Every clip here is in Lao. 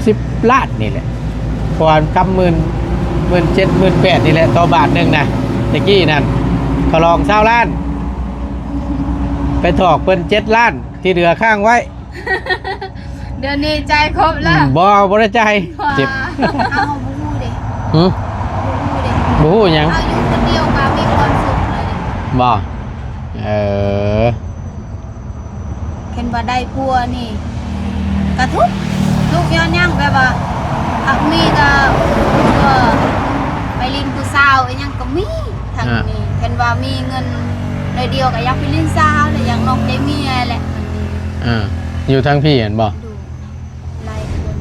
ສິບລ້ານນີ້ແຫຼະ ເພາະວ່າກຳໝື່ນ ໝື່ນເຈັດ ໝື່ນແປດນີ້ແຫຼະ ຕໍ່ບາດໜຶ່ງນະ. ແຕ່ກີ້ນັ້ນ ເຂົາລອງຊາວລ້ານ ໄປຖອກເພິ່ນເຈັດລ້ານ ທີ່ເຫຼືອຄ້າງໄວ້. ດຽວນີ້ຈ່າຍຄົບແລ້ວ. ບໍ່ ບໍ່ໄດ້ຈ່າຍ. ເຈັບ. ເຮົາບໍ່ຮູ້ເດ້. ຫື? ບໍ່ຮູ້ເດ້. ບໍ່ຮູ້ຫຍັງ? ເຮົາຢູ່ຄົນດຽວກໍມີຄວາມສຸກເລີຍ. ບໍ່? ເອີ. ຄັນວ່າໄດ້ຜົວນີ້ກະທຸກ ທຸກຍ້ອນຫຍັງ ແບບວ່າ ຫາກມີກະ ເອີ ໄປຫຼິ້ນຜູ້ສາວອີ່ຫຍັງກໍມີທາງນີ້. ຄັນວ່າມີເງິນໜ້ອຍດຽວກໍຢາກໄປຫຼິ້ນສາວ ແລະຢາກນອກໃຈເມຍແຫຼະ. ເອີ ຢູ່ທາງພີ້ຫັ້ນບໍ່? ຫຼາຍຄົນ.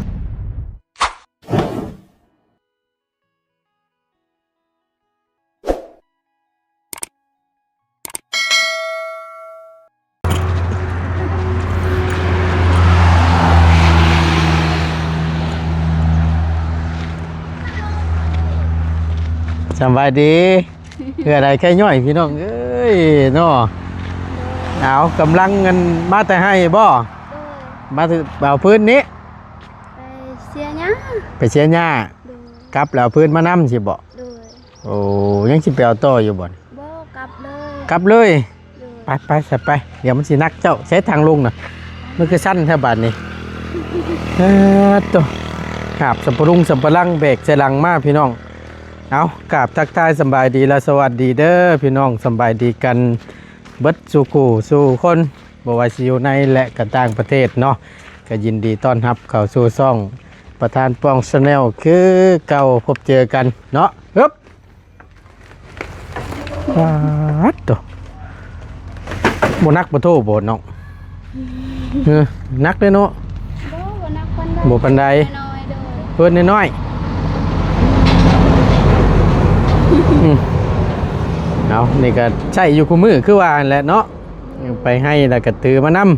ສະບາຍດີ ເພື່ອໃດໄຂ້ຍ້ອຍພີ່ນ້ອງເອີຍເນາະ. ເອົາ ກຳລັງເງິນມາແຕ່ໄຮ່ບໍ່? ໂດຍ. ມາເອົາພື້ນນີ້? ໄປເສຍຫຍ້າ. ໄປເສຍຫຍ້າ. ໂດຍ. ກັບແລ້ວເອົາພື້ນມານຳຊິບໍ່? ໂດຍ. ໂອ້ ຍັງຊິໄປເອົາຕໍ່ຢູ່ບໍ່? ບໍ່ ກັບເລີຍ. ກັບເລີຍ? ໂດຍ. ໄປ ໄປຊະໄປ ດຽວມັນຊິໜັກເຈົ້າ. ໃຊ້ທາງລົງນະ ມັນຄືຊັນແທ້ບາດນີ້. ເອີ ໂຕ ຫາບສຳປະລຸງສຳປະລັງແບກໃສ່ຫຼັງມາພີ່ນ້ອງ. ເອົາ ກາບທັກທາຍສຳບາຍດີ ແລະ ສະຫວັດດີເດີພີ່ນ້ອງ ສຳບາຍດີກັນເບິດສູ່ຄູ່ສູ່ຄົນ ບໍ່ວ່າຊິຢູ່ໃນ ແລະ ກະຕ່າງປະເທດເນາະ. ກະຍິນດີຕ້ອນຮັບເຂົ້າສູ່ຊ່ອງປະທານປ່ອງ Channel ຄືເກົ່າ ພົບເຈີກັນເນາະ. ຮຶບ ປາດໂຕ ບໍ່ໜັກບໍ່ໂທບໍ່ນ້ອງ? ເອີ ໜັກເດ້ເນາະ. ບໍ່ ບໍ່ໜັກປານໃດ. ບໍ່ປານໃດ. ນ້ອຍໆ ໂດຍ. ເພິ່ນນ້ອຍໆ. ອືມ ເອົາ ນີ້ກະໃຊ້ຢູ່ຄູ່ມື້ຄືວ່າຫັ້ນແຫຼະເນາະ. ໄປໄຮ່ແລ້ວກະຖືມານຳ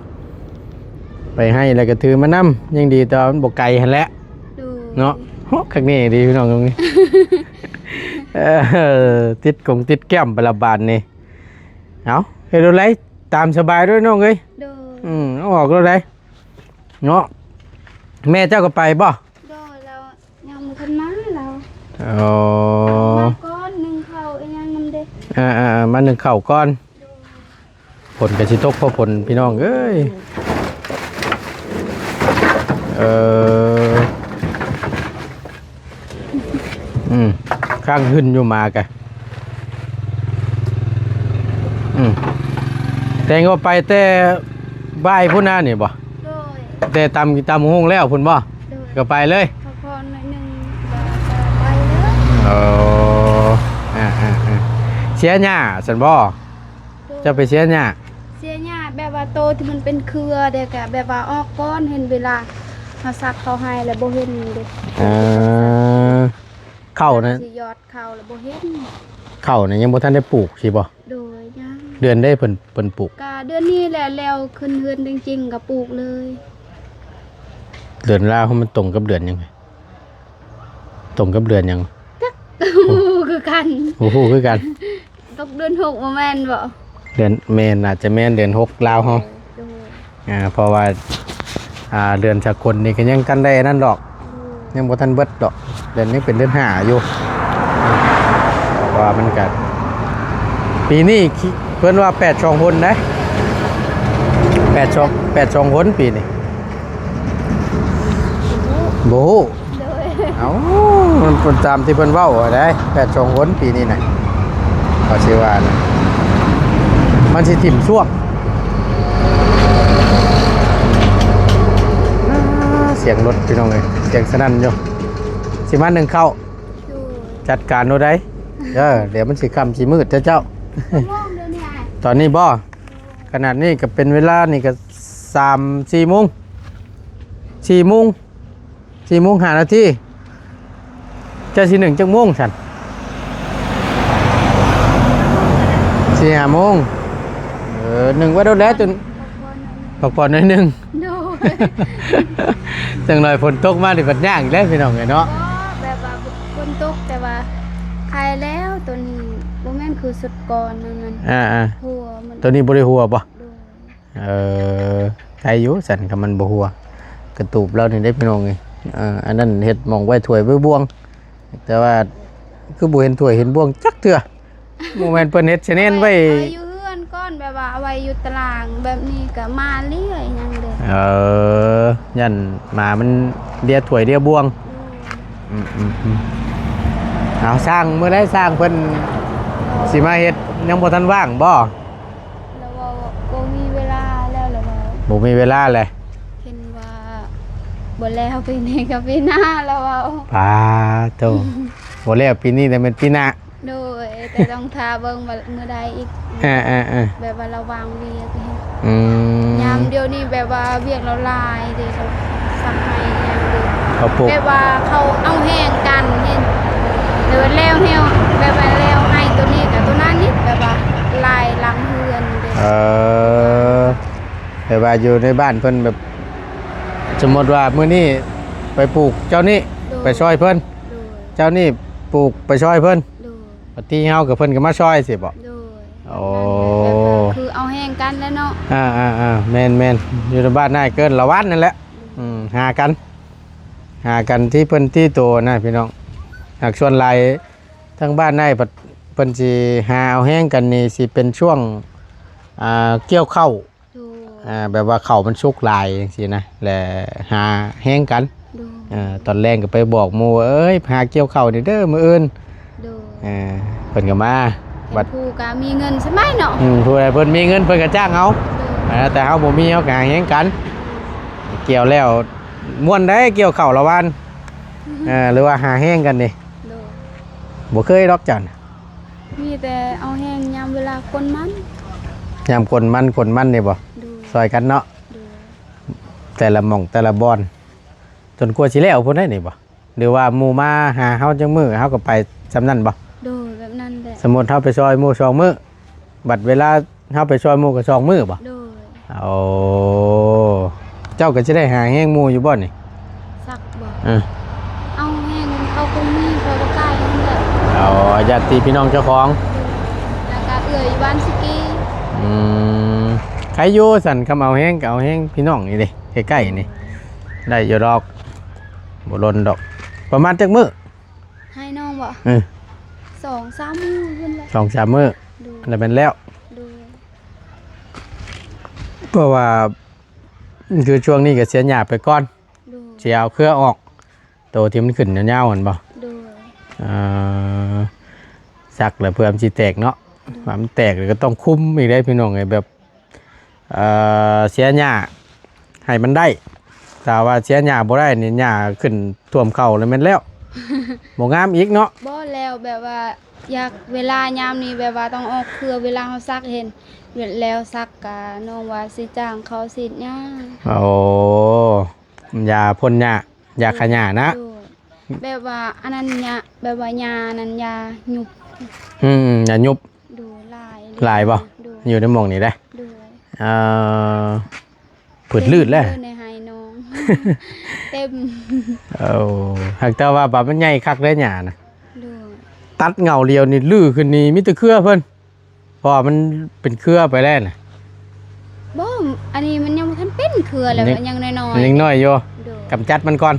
ໄປໄຮ່ແລ້ວກະຖືມານຳ ຍັງດີແຕ່ວ່າມັນບໍ່ໄກຫັ້ນແຫຼະ. ໂດຍ. ເນາະ ໂຫ ຄັກແນ່ເດພີ່ນ້ອງ. ເອີ ຕິດກົງຕິດແກ້ມໄປລະບາດນີ້. ເອົາ ເຮັດແນວໃດຕາມສະບາຍເດີນ້ອງເອີຍ. ໂດຍ. ອືມ ເອົາອອກແນວໃດເນາະ. ແມ່ເຈົ້າກໍໄປບໍ່? ໂດຍ ລາວຍັງບໍ່ທັນມາລາວ. ອໍ ມາກ່ອນ ໜຶ້ງເຂົ້າອີ່ຫຍັງນຳເດ້. ເອີໆໆ ມາໜຶ້ງເຂົ້າກ່ອນ. ໂດຍ. ຝົນກໍຊິຕົກພໍ້ຝົນພີ່ນ້ອງເອີຍ. ເອີ ອືມ ຄ້າງຫຶ້ນຢູ່ໝາກະ. ອືມ ແຕ່ງວ່າໄປແຕ່ບ່າຍພຸ້ນນະນີ້ບໍ່? ໂດຍ. ແຕ່ຕຳ ຕຳຫຸ່ງແລ້ວພຸ້ນບໍ່? ໂດຍ. ກໍໄປເລີຍ ພັກຜ່ອນໜ້ອຍໜຶ່ງ ແລ້ວກໍໄປເລີຍ. ໂອ້ ອາໆໆ ເສຍຫຍ້າຊັ້ນບໍ່? ໂດຍ. ເຈົ້າໄປເສຍຫຍ້າ? ເສຍຫຍ້າແບບວ່າໂຕທີ່ມັນເປັນເຄືອເດ້ ກະແບບວ່າອອກກ່ອນ ເຫັນເວລາເຮົາສັກເຂົ້າໄຮ່ແລ້ວບໍ່ເຫັນເດ້. ເອີ ເຂົ້ານະ ຊິຢອດເຂົ້າແລ້ວບໍ່ເຫັນ. ເຂົ້ານະຍັງບໍ່ທັນໄດ້ປູກຊິບໍ່? ໂດຍ ຍັງ. ເດືອນໃດເພິ່ນ ເພິ່ນປູກ? ກະເດືອນນີ້ແຫຼະ ແລ້ວຂຶ້ນເຮືອນຈິງໆ ກະປູກເລີຍ. ເດືອນລາວມັນຕົງກັບເດືອນຫຍັງ? ຕົງກັບເດືອນຫຍັງ? ຈັກ ບໍ່ຮູ້ຄືກັນ ບໍ່ຮູ້ຄືກັນ. ຕົກເດືອນຫົກບໍ່ແມ່ນບໍ່? ເດືອນ ແມ່ນ ອາດຈະແມ່ນເດືອນຫົກລາວເຮົາ. ໂດຍ. ອ່າ ເພາະວ່າ ອ່າ ເດືອນສາກົນນີ້ກໍຍັງທັນໄດ້ອັນນັ້ນດອກ. ໂດຍ. ຍັງບໍ່ທັນເບິດດອກ ເດືອນ ຍັງເປັນເດືອນຫ້າຢູ່. ເພາະວ່າມັນກໍ ປີນີ້ ເພິ່ນວ່າແປດສອງຫົນເດ້ ແປດສອງ ແປດສອງຫົນປີນີ້. ບໍ່ຮູ້. ໂດຍ. ເອົ້າ ມັນເປັນຕາມທີ່ເພິ່ນເວົ້າຫັ້ນໃດ໋ ແປດສອງຫົນປີນີ້ນະ ກໍຊິວ່ານະ ມັນຊິຖິ້ມຊ່ວງ. ອ່າ ສຽງລົດພີ່ນ້ອງເອີຍ ສຽງສະໜັ່ນຢູ່. ຊິມາໜຶ້ງເຂົ້າ. ໂດຍ. ຈັດການໂລດໃດເດີ ດຽວມັນຊິຄ່ຳຊິມືດເດີເຈົ້າ. ຕອນນີ້ບໍ່? ຂະໜາດນີ້ກໍເປັນເວລານີ້ກໍສາມສີ່ໂມງ ສີ່ໂມງ ສີ່ໂມງຫ້ານາທີ. ເຈົ້າຊິໜຶ້ງຈັກໂມງຊັ້ນ? ສີ່ຫ້າໂມງ. ເອີ ໜຶ້ງໄວ້ໂດນແລ້ວຈົນ ພັກຜ່ອນໜ້ອຍໜຶ່ງ. ໂດຍ. ຈັກໜ້ອຍຝົນຕົກມານີ້ບັດຍາກອີກແລ້ວພີ່ນ້ອງເອີຍເນາະ. ບໍ່ ແບບວ່າຝົນຕົກ ແຕ່ວ່າໄຄແລ້ວ ໂຕນີ້ບໍ່ແມ່ນຄືຊຸດກ່ອນນັ້ນ. ອ່າໆ ຫົວມັນ ໂຕນີ້ບໍ່ໄດ້ຫົວບໍ່? ໂດຍ. ເອີ ໄຄຢູ່ຊັ້ນ ຄັນມັນບໍ່ຫົວ. ກະຕູບລາວນີ້ເດ້ພີ່ນ້ອງເອີຍ ເອີ ອັນນັ້ນເຮັດໝ່ອງໄວ້ຖ້ວຍໄວ້ບ່ວງ ແຕ່ວ່າຄືບໍ່ເຫັນຖ້ວຍເຫັນບ່ວງຈັກເທື່ອ. ບໍ່ແມ່ນເພິ່ນເຮັດຊະແນນໄວ້ ເອົາໄວ້ຢູ່ເຮືອນກ່ອນ ແບບວ່າເອົາໄວ້ຢູ່ຕາລາງແບບນີ້ ກໍໝາເລຍຫຍັງເດ້. ເອີ ຢ້ານໝາມັນເລຍຖ້ວຍເລຍບ່ວງ. ອືມໆໆ ເອົາ ຊ່າງ ມື້ໃດຊ່າງເພິ່ນຊິມາເຮັດ ຍັງບໍ່ທັນວ່າງບໍ່? ລາວເວົ້າບໍ່ມີເວລາແລ້ວ ລາວເວົ້າ ບໍ່ມີເວລາແຫຼະ ເຫັນວ່າບໍ່ແລ້ວປີນີ້ກໍປີໜ້າ ລາວເວົ້າ. ປາໂຕ ບໍ່ແລ້ວປີນີ້ ແຕ່ແມ່ນປີໜ້າ. ໂດຍ ແຕ່ຕ້ອງຖ້າເບິ່ງວ່າມື້ໃດອີກ. ເອີໆໆ ແບບວ່າລາວວາງວຽກເຮັດ. ອືມ ຍາມດຽວນີ້ແບບວ່າວຽກລາວຫຼາຍເດ້ ເຂົາສັກໄຮ່ຫຍັງເດ້ ເຂົາປູກ ແບບວ່າເຂົາເອົາແຮງກັນເຫັນ ແຕ່ວ່າແລ້ວແຮງ ແບບວ່າແລ້ວໄຮ່ໂຕນີ້ກັບໂຕນັ້ນນີ້ ແບບວ່າຫຼາຍຫຼັງເຮືອນເດ້. ເອີ ແບບວ່າຢູ່ໃນບ້ານເພິ່ນ ແບບສົມມຸດວ່າມື້ນີ້ໄປປູກເຈົ້ານີ້ ໂດຍ ໄປຊ່ອຍເພິ່ນ ໂດຍ ເຈົ້ານີ້ປູກໄປຊ່ອຍເພິ່ນ ໂດຍ ບັດທີເຮົາກັບເພິ່ນກໍມາຊ່ອຍຊີ້ບໍ? ໂດຍ ໂອ້ ແບບວ່າຄືເອົາແຮງກັນແຫຼະເນາະ. ອ່າໆໆ ແມ່ນໆ ຢູ່ໃນບ້ານນາຍເກີນລະວັນນັ້ນແຫຼະ. ອືມ ຫາກັນ ຫາກັນທີ່ເພິ່ນທີ່ໂຕນະພີ່ນ້ອງ. ຫາກສ່ວນຫຼາຍທາງບ້ານນາຍເພິ່ນ ເພິ່ນຊິຫາເອົາແຮງກັນນີ້ ຊິເປັນຊ່ວງ ອ່າ ກ່ຽວເຂົ້າ ໂດຍ ອ່າ ແບບວ່າເຂົ້າມັນສຸກຫຼາຍຈັ່ງຊີ້ນະ ແລະຫາແຮງກັນ. ໂດຍ ເອີ ຕອນແລງກໍໄປບອກໝູ່ວ່າ ເອີຍ ຫາກ່ຽວເຂົ້ານີ້ເດີມື້ອື່ນ. ໂດຍ ເອີ ເພິ່ນກໍມາ ແມ່ນ ບັດຜູ້ກໍມີເງິນສະບາຍເນາະ. ອືມ ຜູ້ໃດເພິ່ນມີເງິນເພິ່ນກໍຈ້າງເອົາ. ໂດຍ ເອີ ແຕ່ເຮົາບໍ່ມີ ເຮົາກໍຫາແຮງກັນ. ກ່ຽວແລ້ວມ່ວນໃດ ກ່ຽວເຂົ້າລະຫວ່ານ ເອີ ຫຼືວ່າຫາແຮງກັນນີ້. ໂດຍ ບໍ່ເຄີຍດອກເຈົ້ານະ. ມີແຕ່ເອົາແຮງຍາມເວລາກົນມັນ ຍາມກົນມັນ ກົນມັນນີ້ບໍ? ໂດຍ ຊ່ອຍກັນເນາະ. ໂດຍ ແຕ່ລະໝ່ອງແຕ່ລະບ່ອນ ຈົນກວ່າຊິແລ້ວພຸ້ນໄດ໋ນີ້ບໍ? ຫຼືວ່າໝູ່ມາຫາເຮົາຈັກມື້ ເຮົາກໍໄປສ່ຳນັ້ນບໍ? ໂດຍ ແບບນັ້ນແຫຼະ. ສົມມຸດເຮົາໄປຊ່ອຍໝູ່ສອງມື້ ບັດເວລາເຮົາໄປຊ່ອຍໝູ່ກໍສອງມື້ບໍ? ໂດຍ ໂອ້ ເຈົ້າກໍຊິໄດ້ຫາແຮງໝູ່ຢູ່ບໍ່ນີ້? ສັກບໍ? ເອີ ເອົາແຮງເຂົາຄົງມີ ເຂົາກໍກາຍຫັ້ນແຫຼະ. ເອົາຍາດຕິພີ່ນ້ອງເຈົ້າຂອງ ແລ້ວກໍເອື້ອຍຢູ່ບ້ານຊິກີ. ອືມ ໃຄຢູ່ຊັ້ນ ຄຳເອົາແຮງກໍເອົາແຮງພີ່ນ້ອງນີ້ເດ້ ໃກ້ໆນີ້ ໄດ້ຢູ່ດອກ ບໍ່ດົນດອກ. ປະມານຈັກມື້? ໃຫ້ນ້ອງບໍ? ເອີ ສອງສາມມື້ພຸ້ນແຫຼະ ສອງສາມມື້. ໂດຍ ແລ້ວແມ່ນແລ້ວ. ໂດຍ ເພາະວ່າຄືຊ່ວງນີ້ກໍເສຍຫຍ້າໄປກ່ອນ. ໂດຍ ຊິເອົາເຄືອອອກ ໂຕທີ່ມັນຂຶ້ນຍາວໆຫັ້ນບໍ? ໂດຍ ເອີ ສັກແລ້ວເພື່ອມັນຊິແຕກເນາະ. ໂດຍ ວ່າມັນແຕກແລ້ວກໍຕ້ອງຄຸມອີກເດ້ພີ່ນ້ອງເອີຍ ແບບ ເອີ ເສຍຫຍ້າໃຫ້ມັນໄດ້. ຖ້າວ່າເສຍຫຍ້າບໍ່ໄດ້ນີ້ ຫຍ້າຂຶ້ນຖ້ວມເຂົ່າແລ້ວແມ່ນແລ້ວ ບໍ່ງາມອີກເນາະ. ບໍ່ແລ້ວ ແບບວ່າຢາກ ເວລາຍາມນີ້ແບບວ່າຕ້ອງອອກເຄືອ ເວລາເຮົາສັກເຫັນ ແລ້ວສັກກະນ້ອງວ່າຊິຈ້າງເຂົາສີດຫຍ້າ. ໂອ້ ຢາພົ່ນຫຍ້າ ຢາຂ້າຫຍ້ານະ. ໂດຍ ແບບວ່າອັນນັ້ນຫຍ້າ ແບບວ່າຫຍ້ານັ້ນ ຫຍ້າຍຸບ. ອືມ ຫຍ້າຍຸບ. ໂດຍ ຫຼາຍ ຫຼາຍບໍ່? ໂດຍ ຢູ່ໃນໝ່ອງນີ້ເດ້. ໂດຍ ເອີ ພືດລືດແລ້ວ ໃນໄຮ່ນ້ອງເຕັມ. ໂອ້ ຫາກແຕ່ວ່າບາດມັນໃຫຍ່ຄັກເດ້ຫຍ້ານະ. ໂດຍ ຕັດເຫງົ້າດຽວນີ້ ຮື້ຂຶ້ນນີ້ມີແຕ່ເຄືອເພິ່ນ ເພາະວ່າມັນເປັນເຄືອໄປແລ້ວນະ. ບໍ່ ອັນນີ້ມັນຍັງບໍ່ທັນເປັນເຄືອແຫຼະ ຍັງ ມັນຍັງນ້ອຍໆ ມັນຍັງນ້ອຍຢູ່. ໂດຍ ກຳຈັດມັນກ່ອນ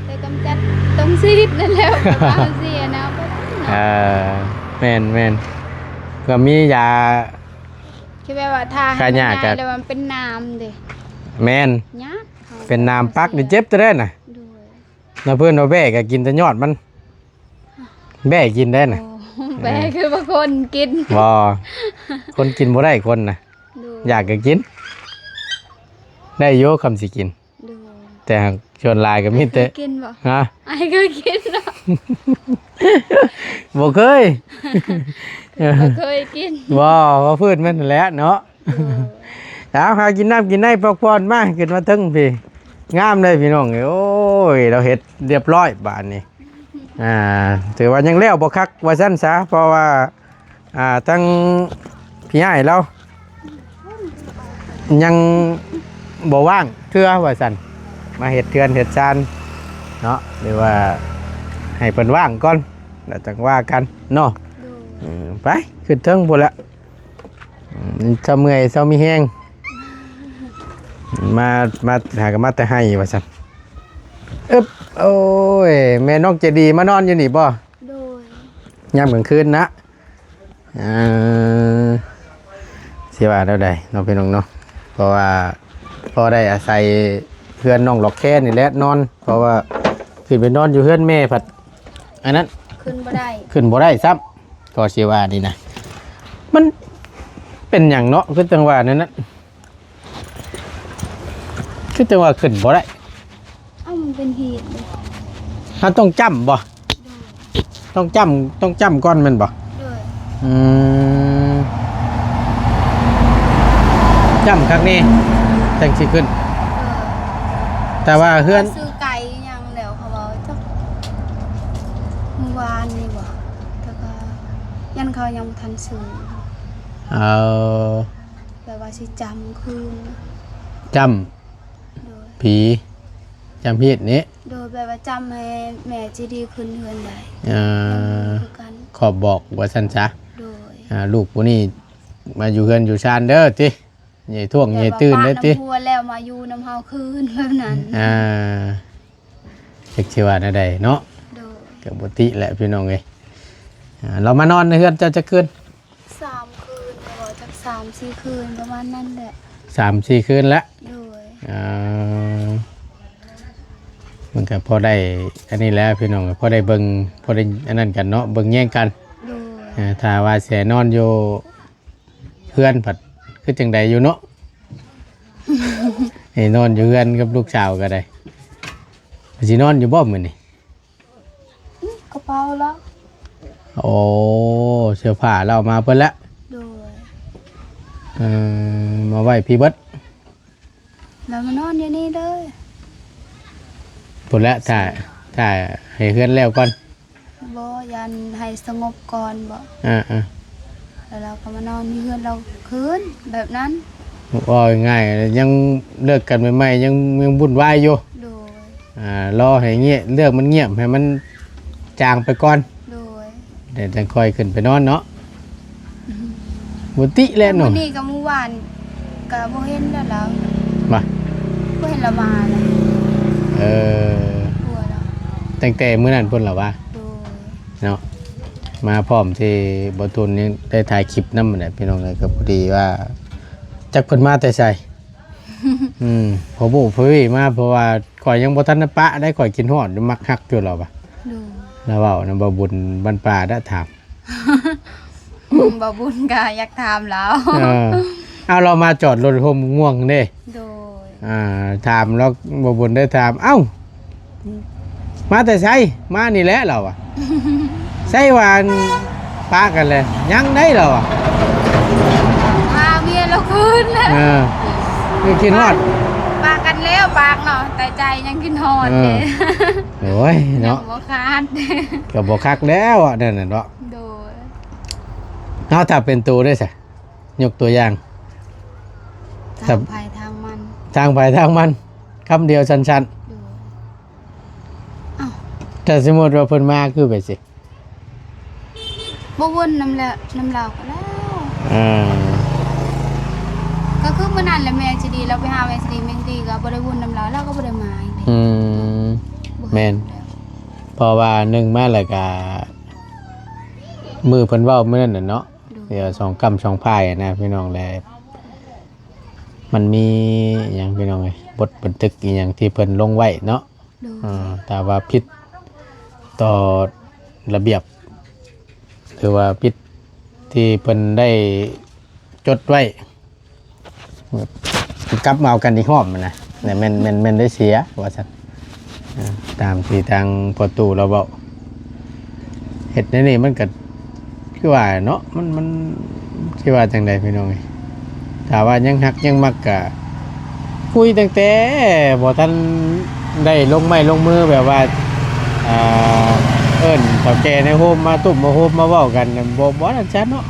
ແຕ່ກຳຈັດຕ້ອງສີດນັ້ນແຫຼະ ເພາະວ່າເຮົາເສຍນະ. ເອີ ແມ່ນໆ ກໍມີຢາ ຄືແບບວ່າຖ້າໃຫ້ມັນໃຫຍ່ແລ້ວມັນເປັນໜາມເດ້. ແມ່ນ ຍາກ ເປັນໜາມປັກນີ້ເຈັບແທ້ນະ. ໂດຍ ນະ ເພິ່ນວ່າແບ້ກໍກິນແຕ່ຍອດມັນ ແບ້ກິນໄດ້ນະ. ໂອ້ ແບ້ ເອີ ຄືວ່າຄົນກິນ ບໍ່ ຄົນກິນບໍ່ໄດ້ ຄົນນະ. ໂດຍ ຢາກກໍກິນໄດ້ຢູ່ ຄຳຊິກິນ. ໂດຍ ແຕ່ຫາກສ່ວນຫຼາຍກໍມີແຕ່ ເຄີຍກິນບໍ່? ຮະ? ອ້າຍເຄີຍກິນບໍ່? ບໍ່ເຄີຍ ບໍ່ເຄີຍກິນ. ບໍ່ ວ່າພືດມັນແຫຼະເນາະ. ໂດຍ ເອົາ ຫາກິນນ້ຳກິນໃນພັກຜ່ອນມາ ຂຶ້ນມາເທິງພີ້ ງາມເດ້ພີ່ນ້ອງເອີຍ. ໂອ້ຍ ລາວເຮັດລຽບຮ້ອຍບາດນີ້ ອ່າ ຖືວ່າຍັງແລ້ວບໍ່ຄັກວ່າຊັ້ນຊະ ເພາະວ່າ ອ່າ ທັງພີ່ອ້າຍລາວຍັງບໍ່ວ່າງເທື່ອວ່າຊັ້ນ ມາເຮັດເຮືອນເຮັດຊານເນາະ ຫຼືວ່າໃຫ້ເພິ່ນວ່າງກ່ອນ ແລ້ວຈັ່ງວ່າກັນເນາະ. ໂດຍ ເອີ ໄປຂຶ້ນເທິງພຸ້ນລະ. ອືມ ເຊົາເມື່ອຍເຊົາມີແຮງ ມາ ມາຫາກໍມາແຕ່ໄຮ່ວ່າຊັ້ນ. ອຶບ ໂອ້ຍ ແມ່ນ້ອງໃຈດີມານອນຢູ່ນີ້ບໍ່? ໂດຍ ຍາມກາງຄືນນະ. ເອີ ຊິວ່າແນວໃດເນາະພີ່ນ້ອງເນາະ ເພາະວ່າພໍໄດ້ອາໄສເຮືອນນ້ອງຫຼອກແຄນີ້ແຫຼະນອນ ເພາະວ່າຂຶ້ນໄປນອນຢູ່ເຮືອນແມ່ພັດ ອັນນັ້ນ ຂຶ້ນບໍ່ໄດ້ ຂຶ້ນບໍ່ໄດ້ຊ້ຳ ກໍຊິວ່ານີ້ນະ ມັນເປັນຫຍັງເນາະ ຄືຈັ່ງວ່າແນວນັ້ນ ຄືຈັ່ງວ່າຂຶ້ນບໍ່ໄດ້? ເອົ້າ ມັນເປັນຫີນເດ້. ເຮົາຕ້ອງຈ້ຳບໍ່? ໂດຍ ຕ້ອງຈ້ຳ ຕ້ອງຈ້ຳກ່ອນແມ່ນບໍ່? ໂດຍ ອືມ ຈ້ຳຄັກແນ່ຈັ່ງຊິຂຶ້ນ. ໂດຍ ແຕ່ວ່າເຮືອນ ຊື້ໄກ່ຫຍັງແລ້ວ ເຂົາເວົ້າຈັກມື້ວານນີ້ບໍ່ ແຕ່ກໍຍັນເຂົາຍັງບໍ່ທັນຊື້. ເອີ ແບບວ່າຊິຈ້ຳຄືນ ຈ້ຳ ໂດຍ ຜີຈ້ຳຮີດນີ້ ໂດຍ ແບບວ່າຈ້ຳໃຫ້ແມ່ໃຈດີຂຶ້ນເຮືອນໄດ້. ເອີ ຄືກັນ ຂອບບອກວ່າຊັ້ນຊະ. ໂດຍ ອ່າ ລູກຜູ້ນີ້ມາຢູ່ເຮືອນຢູ່ຊານເດີຕິ ໃຫຍ່ທ້ວງໃຫຍ່ຕື່ນເດີຕິ ແບບວ່າປະນຳຜົວແລ້ວມາຢູ່ນຳເຮົາຄືນແບບນັ້ນ. ອ່າ ຈັກຊິວ່າແນວໃດເນາະ. ໂດຍ ກໍບໍ່ຕິແຫຼະພີ່ນ້ອງເອີຍ. ອ່າ ລາວມານອນໃນເຮືອນເຈົ້າຈັກຄືນ? ສາມຄືນ ແລ້ວບໍ່ ຈັກສາມສີ່ຄືນປະມານນັ້ນແຫຼະ ສາມສີ່ຄືນລະ. ໂດຍ ອ່າ ມັນກໍພໍໄດ້ອັນນີ້ແຫຼະພີ່ນ້ອງ ພໍໄດ້ເບິ່ງ ພໍໄດ້ອັນນັ້ນກັນເນາະ ເບິ່ງແຍງກັນ. ໂດຍ ເອີ ຖ້າວ່າຊິໃຫ້ນອນຢູ່ເຮືອນພັດຄືຈັ່ງໃດຢູ່ເນາະ ໃຫ້ນອນຢູ່ເຮືອນກັບລູກສາວກໍໄດ້. ຊິນອນຢູ່ບໍ່ມື້ນີ້? ອືມ ກະເປົາລາວ ໂອ້ ເສື້ອຜ້າລາວເອົາມາເບິດແລ້ວ. ໂດຍ ເອີ ມາໄວ້ພີ້ເບິດ ລາວມານອນຢູ່ນີ້ເລີຍ ພຸ້ນແຫຼະ ຖ້າ ຖ້າໃຫ້ເຮືອນແລ້ວກ່ອນ. ບໍ່ ຢ້ານໃຫ້ສະຫງົບກ່ອນບໍ. ເອີໆ ແລ້ວລາວກໍມານອນຢູ່ເຮືອນລາວຄືນແບບນັ້ນ. ເວົ້າງ່າຍໆ ຍັງເລີກກັນໃໝ່ໆ ຍັງ ຍັງວຸ່ນວາຍຢູ່. ໂດຍ ອ່າ ລໍໃຫ້ງຽບ ເລື່ອງມັນງຽບ ໃຫ້ມັນຈາງໄປກ່ອນ. ໂດຍ ແລ້ວຈັ່ງຄ່ອຍຂຶ້ນໄປນອນເນາະ. ອືມ ບໍ່ຕິແຫຼະເນາະ ມື້ນີ້ກັບມື້ວານກໍບໍ່ເຫັນແລ້ວລາວ ບໍ່ ບໍ່ເຫັນລາວມາເລີຍ. ເອີ ກົວລາວ ຕັ້ງແຕ່ມື້ນັ້ນພຸ້ນລະຫວາ? ໂດຍ ເນາະ ມາພ້ອມທີ່ບໍ່ຕູນຍັງໄດ້ຖ່າຍຄລິບນຳແຫຼະພີ່ນ້ອງເອີຍ. ກໍພໍດີວ່າຈັກເພິ່ນມາແຕ່ໃສ. ອືມ ພໍ່ບູ້ພໍ່ວີມາ ເພາະວ່າຂ້ອຍຍັງບໍ່ທັນໄດ້ປະໄດ໋ ຂ້ອຍຄິດຮອດຢູ່ ມັກຮັກຢູ່ລາວວ່າ. ໂດຍ ລາວເວົ້ານຳບ່າວບຸນບ້ານປ່າດະ ຖາມ ບ່າວບຸນກໍຢາກຖາມລາວ. ເອີ ເອົາ ລາວມາຈອດລົດໂຮມມ່ວງເດ້. ໂດຍ ອ່າ ຖາມລາວ ບ່າວບຸນໄດ້ຖາມ ເອົ້າ ມາແຕ່ໃສ? ມານີ້ແຫຼະ ລາວວ່າ. ໃສວ່າ ອັນ ປະກັນແລ້ວ? ຍັງໄດ໋ ລາວວ່າ ພາເມຍລາວຄືນ. ເອີ ຄືຄິດຮອດ ປະກັນແລ້ວປາກເນາະ ແຕ່ໃຈຍັງຄິດຮອດ. ເອີ ເດ້ ໂອ້ຍເນາະ ຍັງບໍ່ຂາດ. ກໍບໍ່ຄັກແລ້ວອັນນັ້ນເນາະ. ໂດຍ ເຮົາຖ້າເປັນໂຕໄດ້ຊະ ຍົກຕົວຢ່າງ ທາງໃຜທາງມັນ ທາງໃຜທາງມັນ ຄຳດຽວສັ້ນໆ. ໂດຍ ອ້າວ ຖ້າສົມມຸດວ່າເພິ່ນມາຄືແບບຊີ້ ບໍ່ວົນນຳແລ້ວ ນຳລາວກໍແລ້ວ. ອ່າ ກໍຄືມື້ນັ້ນແຫຼະ ແມ່ໃຈດີ ລາວໄປຫາແມ່ໃຈດີ ແມ່ໃຈດີກໍບໍ່ໄດ້ວຸ່ນນຳລາວ ລາວກໍບໍ່ໄດ້ມາອີກເດ້. ອືມ ບໍ່ ແມ່ນ ແລ້ວ ເພາະວ່າໜຶ່ງມາແລ້ວກໍມື້ເພິ່ນເວົ້າມື້ນັ້ນນະເນາະ. ໂດຍ ດຽວສອງກ້ຳສອງພາຍນະພີ່ນ້ອງ ແລະ ມັນມີຫຍັງພີ່ນ້ອງເອີຍ ບົດບັນທຶກອີ່ຫຍັງທີ່ເພິ່ນລົງໄວ້ເນາະ. ໂດຍ ເອີ ຖ້າວ່າຜິດຕໍ່ລະບຽບ ຫຼືວ່າຜິດທີ່ເພິ່ນໄດ້ຈົດໄວ້ ກັບມາເອົາກັນອີກຮອບນະ ແມ່ນ ແມ່ນ ແມ່ນໄດ້ເສຍວ່າຊັ້ນ. ເອີ ຕາມທີ່ທາງພໍ່ຕູ້ລາວເວົ້າ ເຮັດແນວນີ້ມັນກໍຄືວ່າເນາະ ມັນ ມັນຊິວ່າຈັ່ງໃດພີ່ນ້ອງເອີຍ ຖ້າວ່າຍັງຮັກຍັງມັກກະຄຸຍຕັ້ງແຕ່ບໍ່ທັນໄດ້ລົງໄມ້ລົງມື ແບບວ່າ ອ່າ ເອີ້ນເຖົ້າແກ່ໃນໂຮມມາຕຸ້ມມາໂຮມມາເວົ້າກັນ ບໍ່ ບໍ່ນັ້ນຊະເນາະ.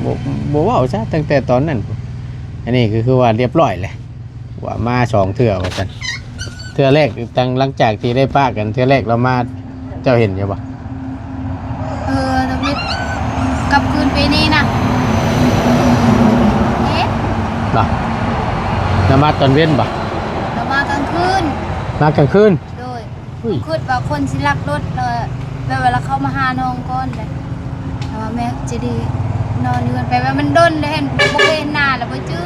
ໂດຍ ບໍ່ ບໍ່ເວົ້າຊະຕັ້ງແຕ່ຕອນນັ້ນ. ອັນນີ້ກໍຄືວ່າລຽບຮ້ອຍແຫຼະ ວ່າມາສອງເທື່ອວ່າຊັ້ນ. ເທື່ອແລກ ຕັ້ງ ຫຼັງຈາກທີ່ໄດ້ປະກັນເທື່ອແລກລາວມາ ເຈົ້າເຫັນຢູ່ບໍ່? ເອີ ທຳອິດ ກັບຄືນປີນີ້ນະ ເຫັນບໍ່? ລາວມາຕອນເວັນບໍ່? ລາວມາກາງຄືນ. ມາກາງຄືນ? ໂດຍ. ອຸ້ຍ ຄິດວ່າຄົນຊິລັກລົດ ແລ້ວແບບວ່າລາວເຂົ້າມາຫານ້ອງກ່ອນແຫຼະ ແຕ່ວ່າແມ່ເຈດີນອນຢູ່ເຮືອນ ແບບວ່າມັນດົນແລ້ວ ເຫັນ ບໍ່ເຄີຍເຫັນໜ້າແລ້ວບໍ່ຈື່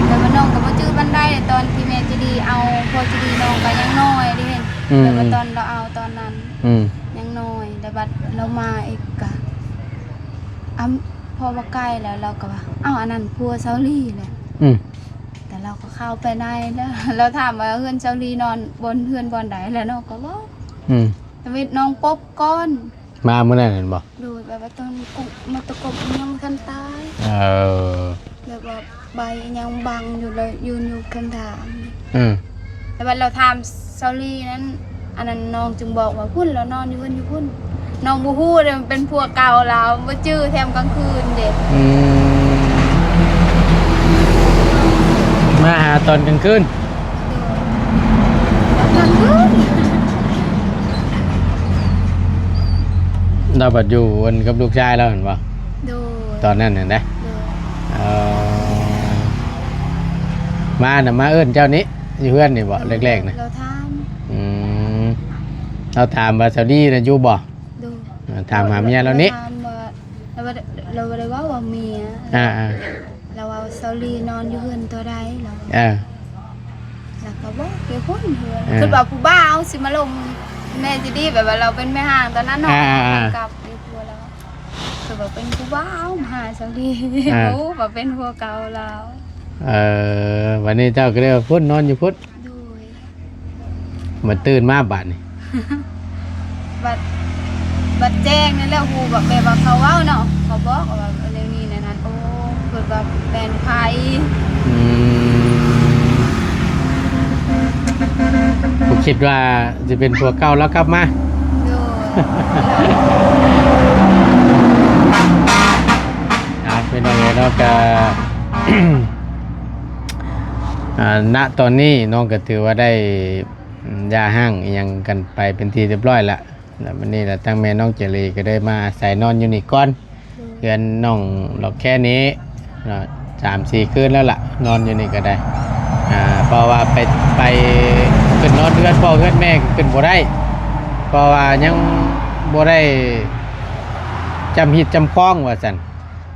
ແບບວ່ານ້ອງກໍບໍ່ຈື່ປານໃດ ແລ້ວຕອນທີ່ແມ່ເຈດີເອົາ ພໍ່ເຈດີນ້ອງກໍຍັງນ້ອຍເດ້ ເຫັນ ອືມ ແບບວ່າຕອນລາວເອົາຕອນນັ້ນ ອືມ ຍັງນ້ອຍ ແລ້ວບັດລາວມາອີກກະ ອ້າ ພໍວ່າໃກ້ແລ້ວ ລາວກໍວ່າ ເອົ້າ ອັນນັ້ນຜົວສາວລີແຫຼະ ອືມ ແຕ່ລາວກໍເຂົ້າໄປໃນແລ້ວ ລາວຖາມວ່າເຮືອນສາວລີນອນບ່ອນ ເຮືອນບ່ອນໃດ ແລ້ວນ້ອງກໍເວົ້າ ອືມ ທຳອິດນ້ອງປົບກ່ອນ ມາມື້ນັ້ນແມ່ນບໍ່? ໂດຍ ແບບວ່າຕອນກຸ ມາຕະກົບຍັງບໍ່ທັນຕາຍ ເອີ ແບບວ່າໃບຍັງບັງຢູ່ເລີຍ ຢືນຢູ່ເຄິ່ງທາງ ອືມ ແຕ່ວ່າລາວຖາມສາວລີນັ້ນ ອັນນັ້ນນ້ອງຈຶ່ງບອກວ່າ ພຸ້ນ ລາວນອນຢູ່ເຮືອນຢູ່ພຸ້ນ ນ້ອງບໍ່ຮູ້ເດ້ ມັນເປັນຜົວເກົ່າລາວ ບໍ່ຈື່ ແຖມກາງຄືນເດ້ ອືມ ມາຫາຕອນກາງຄືນ ໂດຍ ຕອນກາງຄືນ ລາວບັດຢູ່ກັນກັບລູກຊາຍລາວຫັ້ນບໍ່? ໂດຍ ຕອນນັ້ນຫັ້ນເດ້ ໂດຍ ເອີ ມານະ ມາເອີ້ນເຈົ້ານີ້ ຢູ່ເຮືອນນີ້ບໍ່? ໂດຍ ແລກໆນະ ລາວຖາມ ອືມ ລາວຖາມວ່າສາວດີນະຢູ່ບໍ່? ໂດຍ ເອີ ຖາມຫາເມຍລາວນີ້ ຖາມວ່າ ລາວບໍ່ໄດ້ ລາວບໍ່ໄດ້ເວົ້າວ່າເມຍ ອ່າໆ ລາວວ່າສາວລີນອນຢູ່ເຮືອນຕົວໃດ ລາວ ເອີ ລາວກໍບອກຢູ່ພຸ້ນເຮືອນ ເອີ ຄິດວ່າຜູ້ບ່າວຊິມາລົມແມ່ເຈດີ ແບບວ່າລາວເປັນແມ່ຮ້າງຕອນນັ້ນເນາະ ອ່າໆໆ ກັບຢູ່ຜົວລາວ ຄືວ່າເປັນຜູ້ບ່າວມາຫາສາວລີ ອ່າ ບໍ່ຮູ້ວ່າເປັນຜົວເກົ່າລາວ ເອີ ບັດນີ້ເຈົ້າກໍເລີຍວ່າພຸ້ນ ນອນຢູ່ພຸ້ນ ໂດຍ ບັດຕື່ນມາບາດນີ້ ບັດ ບັດແຈ້ງນັ້ນແຫຼະ ຮູ້ແບບ ແບບວ່າເຂົາເວົ້າເນາະ ເຂົາບອກວ່າແນວນີ້ແນວນັ້ນ ໂອ້ ເພິ່ນວ່າແມ່ນໃຜ ອືມ ບໍ່ຄິດວ່າຊິເປັນຜົວເກົ່າລາວກັບມາ ໂດຍ ອ່າ ເປັນຫຍັງເນາະ ກະ ອ່າ ນະຕອນນີ້ນ້ອງກໍຖືວ່າໄດ້ ອືມ ຢ່າຮ້າງອີ່ຫຍັງກັນໄປເປັນທີ່ຮຽບຮ້ອຍລະ ແລ້ວມື້ນີ້ລະທາງແມ່ນ້ອງເຈລີກໍໄດ້ມາອາໄສນອນຢູ່ນີ້ກ່ອນ ໂດຍ ເຮືອນນ້ອງລອກແຄນີ້ເນາະ ສາມສີ່ຄືນແລ້ວລະ ນອນຢູ່ນີ້ກໍໄດ້ ອ່າ ເພາະວ່າໄປ ໄປຂຶ້ນນອນເຮືອນພໍ່ເຮືອນແມ່ກໍຂຶ້ນບໍ່ໄດ້ ເພາະວ່າຍັງບໍ່ໄດ້ຈຳຮີດຈຳຄອງວ່າຊັ້ນ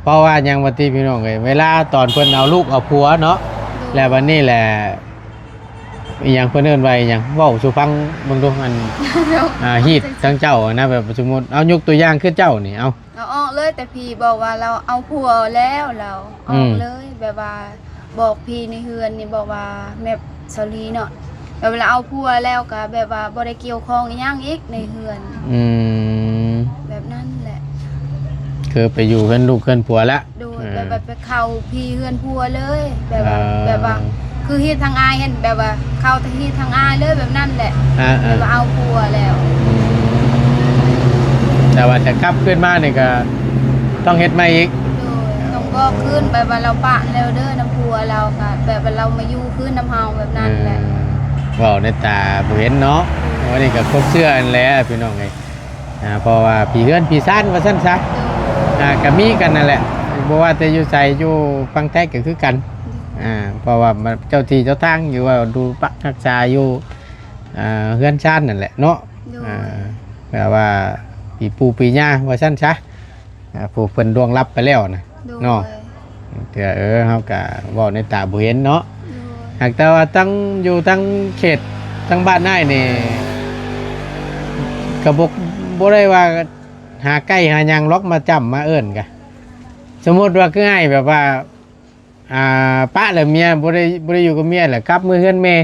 ເພາະວ່າຫຍັງວ່າຕິພີ່ນ້ອງເອີຍ ເວລາຕອນເພິ່ນເອົາລູກເອົາຜົວເນາະ ໂດຍ ແລ້ວບັດນີ້ແຫຼະ ອີ່ຫຍັງເພິ່ນເອີ້ນວ່າອີ່ຫຍັງ ເວົ້າສູ່ຟັງເບິ່ງດູ ອັນ ອ່າ ຮີດທາງເຈົ້ານະ ແບບສົມມຸດ ເອົາ ຍົກຕົວຢ່າງຄືເຈົ້ານີ້ ເອົາ ເອົາອອກເລີຍ ແຕ່ພີ່ບອກວ່າລາວເອົາຜົວແລ້ວ ລາວອອກເລີຍ ອືມ ແບບວ່າບອກພີ່ໃນເຮືອນນີ້ ບອກວ່າແມ່ສາວລີເນາະ ແບບວ່າລາວເອົາຜົວແລ້ວກໍແບບວ່າບໍ່ໄດ້ກ່ຽວຂ້ອງອີ່ຫຍັງອີກໃນເຮືອນ ອືມ ແບບນັ້ນແຫຼະ ຄືໄປຢູ່ເຮືອນລູກເຮືອນຜົວລະ ໂດຍ ເອີ ແບບວ່າໄປເຂົ້າພີເຮືອນຜົວເລີຍ ແບບວ່າ ເອີ ແບບວ່າຄືຮີດທາງອ້າຍຫັ້ນ ແບບວ່າເຂົ້າທາງຮີດທາງອ້າຍເລີຍ ແບບນັ້ນແຫຼະ ເອີໆ ແບບວ່າເອົາຜົວແລ້ວ ແຕ່ວ່າຈະກັບຄືນມານີ້ກໍຕ້ອງເຮັດໃໝ່ອີກ ໂດຍ ຕ້ອງບອກຄືນ ແບບວ່າລາວປະແລ້ວເດີນຳຜົວລາວ ກໍແບບວ່າລາວມາຢູ່ຄືນນຳເຮົາ ແບບນັ້ນແຫຼະ ເອີ ເວົ້າໃນຕາບໍ່ເຫັນເນາະ ໂດຍ ອັນນີ້ກໍຄວາມເຊື່ອຫັ້ນແຫຼະພີ່ນ້ອງເອີຍ. ອ່າ ເພາະວ່າຜີເຮືອນຜີຊານວ່າຊັ້ນຊະ ໂດຍ ອ່າ ກະມີກັນນັ້ນແຫຼະ ບໍ່ວ່າແຕ່ຢູ່ໃສ ຢູ່ຝັ່ງໄທກະຄືກັນ ໂດຍ ອ່າ ເພາະວ່າເຈົ້າທີ່ເຈົ້າທາງ ຫຼືວ່າດູປັກຮັກສາຢູ່ ອ່າ ເຮືອນຊານນັ້ນແຫຼະເນາະ ໂດຍ ອ່າ ແບບວ່າປີປູ່ປີຍ່າວ່າຊັ້ນຊະ ອ່າ ຜູ້ເພິ່ນລ່ວງລັບໄປແລ້ວນະ ໂດຍ ເນາະ ເທື່ອ ເອີ ເຮົາກະເວົ້າໃນຕາບໍ່ເຫັນເນາະ ໂດຍ ຫາກແຕ່ວ່າທັງ ຢູ່ທັງເຂດ ທັງບ້ານອ້າຍນີ້ ກະບໍ່ ບໍ່ໄດ້ວ່າຫາໄກ່ຫາຫຍັງຫຼອກ ມາຈ້ຳມາເອີ້ນກະ ສົມມຸດວ່າຄືອ້າຍແບບວ່າ ອ່າ ປະແລ້ວເມຍ ບໍ່ໄດ້ ບໍ່ໄດ້ຢູ່ກັບເມຍ ແລ້ວກັບເມືອເຮືອນແມ່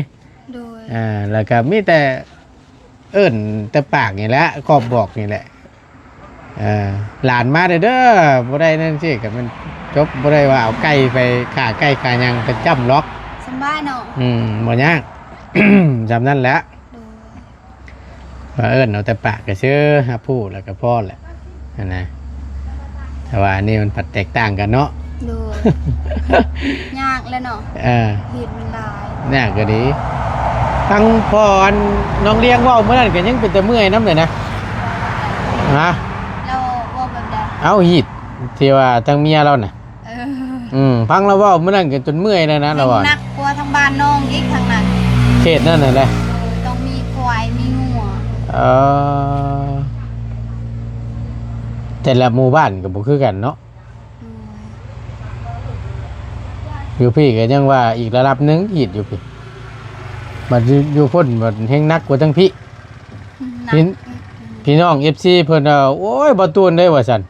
ໂດຍ ອ່າ ແລ້ວກະມີແຕ່ເອີ້ນແຕ່ປາກນີ້ແຫຼະ ຂອບບອກນີ້ແຫຼະ ເອີ ຫຼານມາເດີ ບໍ່ໄດ້ນັ້ນຊີ້ ກໍແມ່ນຈົບ ບໍ່ໄດ້ວ່າເອົາໄກ່ໄປຂ້າໄກ່ຂ້າຫຍັງໄປຈ້ຳຫຼອກ ສຳບາຍເນາະ ອືມ ບໍ່ຍາກ ສ່ຳນັ້ນແຫຼະ ໂດຍ ວ່າເອີ້ນເອົາແຕ່ປາກກະຊື່ ຮັບຮູ້ແລ້ວກໍພໍແຫຼະ ຫັ້ນນະ ແຕ່ວ່າອັນນີ້ມັນພັດແຕກຕ່າງກັນເນາະ ໂດຍ ຍາກແຫຼະເນາະ ເອີ ເຮັດມັນຫຼາຍ ຍາກກໍດີ ທັງພໍ່ອັນນ້ອງລຽງເວົ້າມື້ນັ້ນກໍຍັງເປັນຕາເມື່ອຍນຳເລີຍນະ ຮະ ລາວເວົ້າແບບໃດ? ເອົ້າ ຮີດທີ່ວ່າທັງເມຍລາວນະ ເອີ ອືມ ຟັງລາວເວົ້າມື້ນັ້ນກໍຈົນເມື່ອຍແລ້ວນະ ລາວວ່າ ໜັກກວ່າທາງບ້ານນ້ອງອີກ ທາງນັ້ນ ເຂດນັ້ນຫັ້ນແຫຼະ ໂດຍ ຕ້ອງມີຄວາຍ ມີງ ເອີ ແຕ່ລະໝູ່ບ້ານກໍບໍ່ຄືກັນເນາະ. ໂດຍ ຢູ່ພີ້ກໍຍັງວ່າອີກລະດັບໜຶ່ງ ຮີດຢູ່ພີ້ ບັດຢູ່ ຢູ່ພຸ້ນບັດແຮງໜັກກວ່າທາງພີ້. ອືມ ພີ່ ໜັກ ພີ່ນ້ອງເອັຟຊີເພິ່ນວ່າ ໂອ້ຍ ບໍ່ຕູນເດ້ ວ່າຊັ້ນ.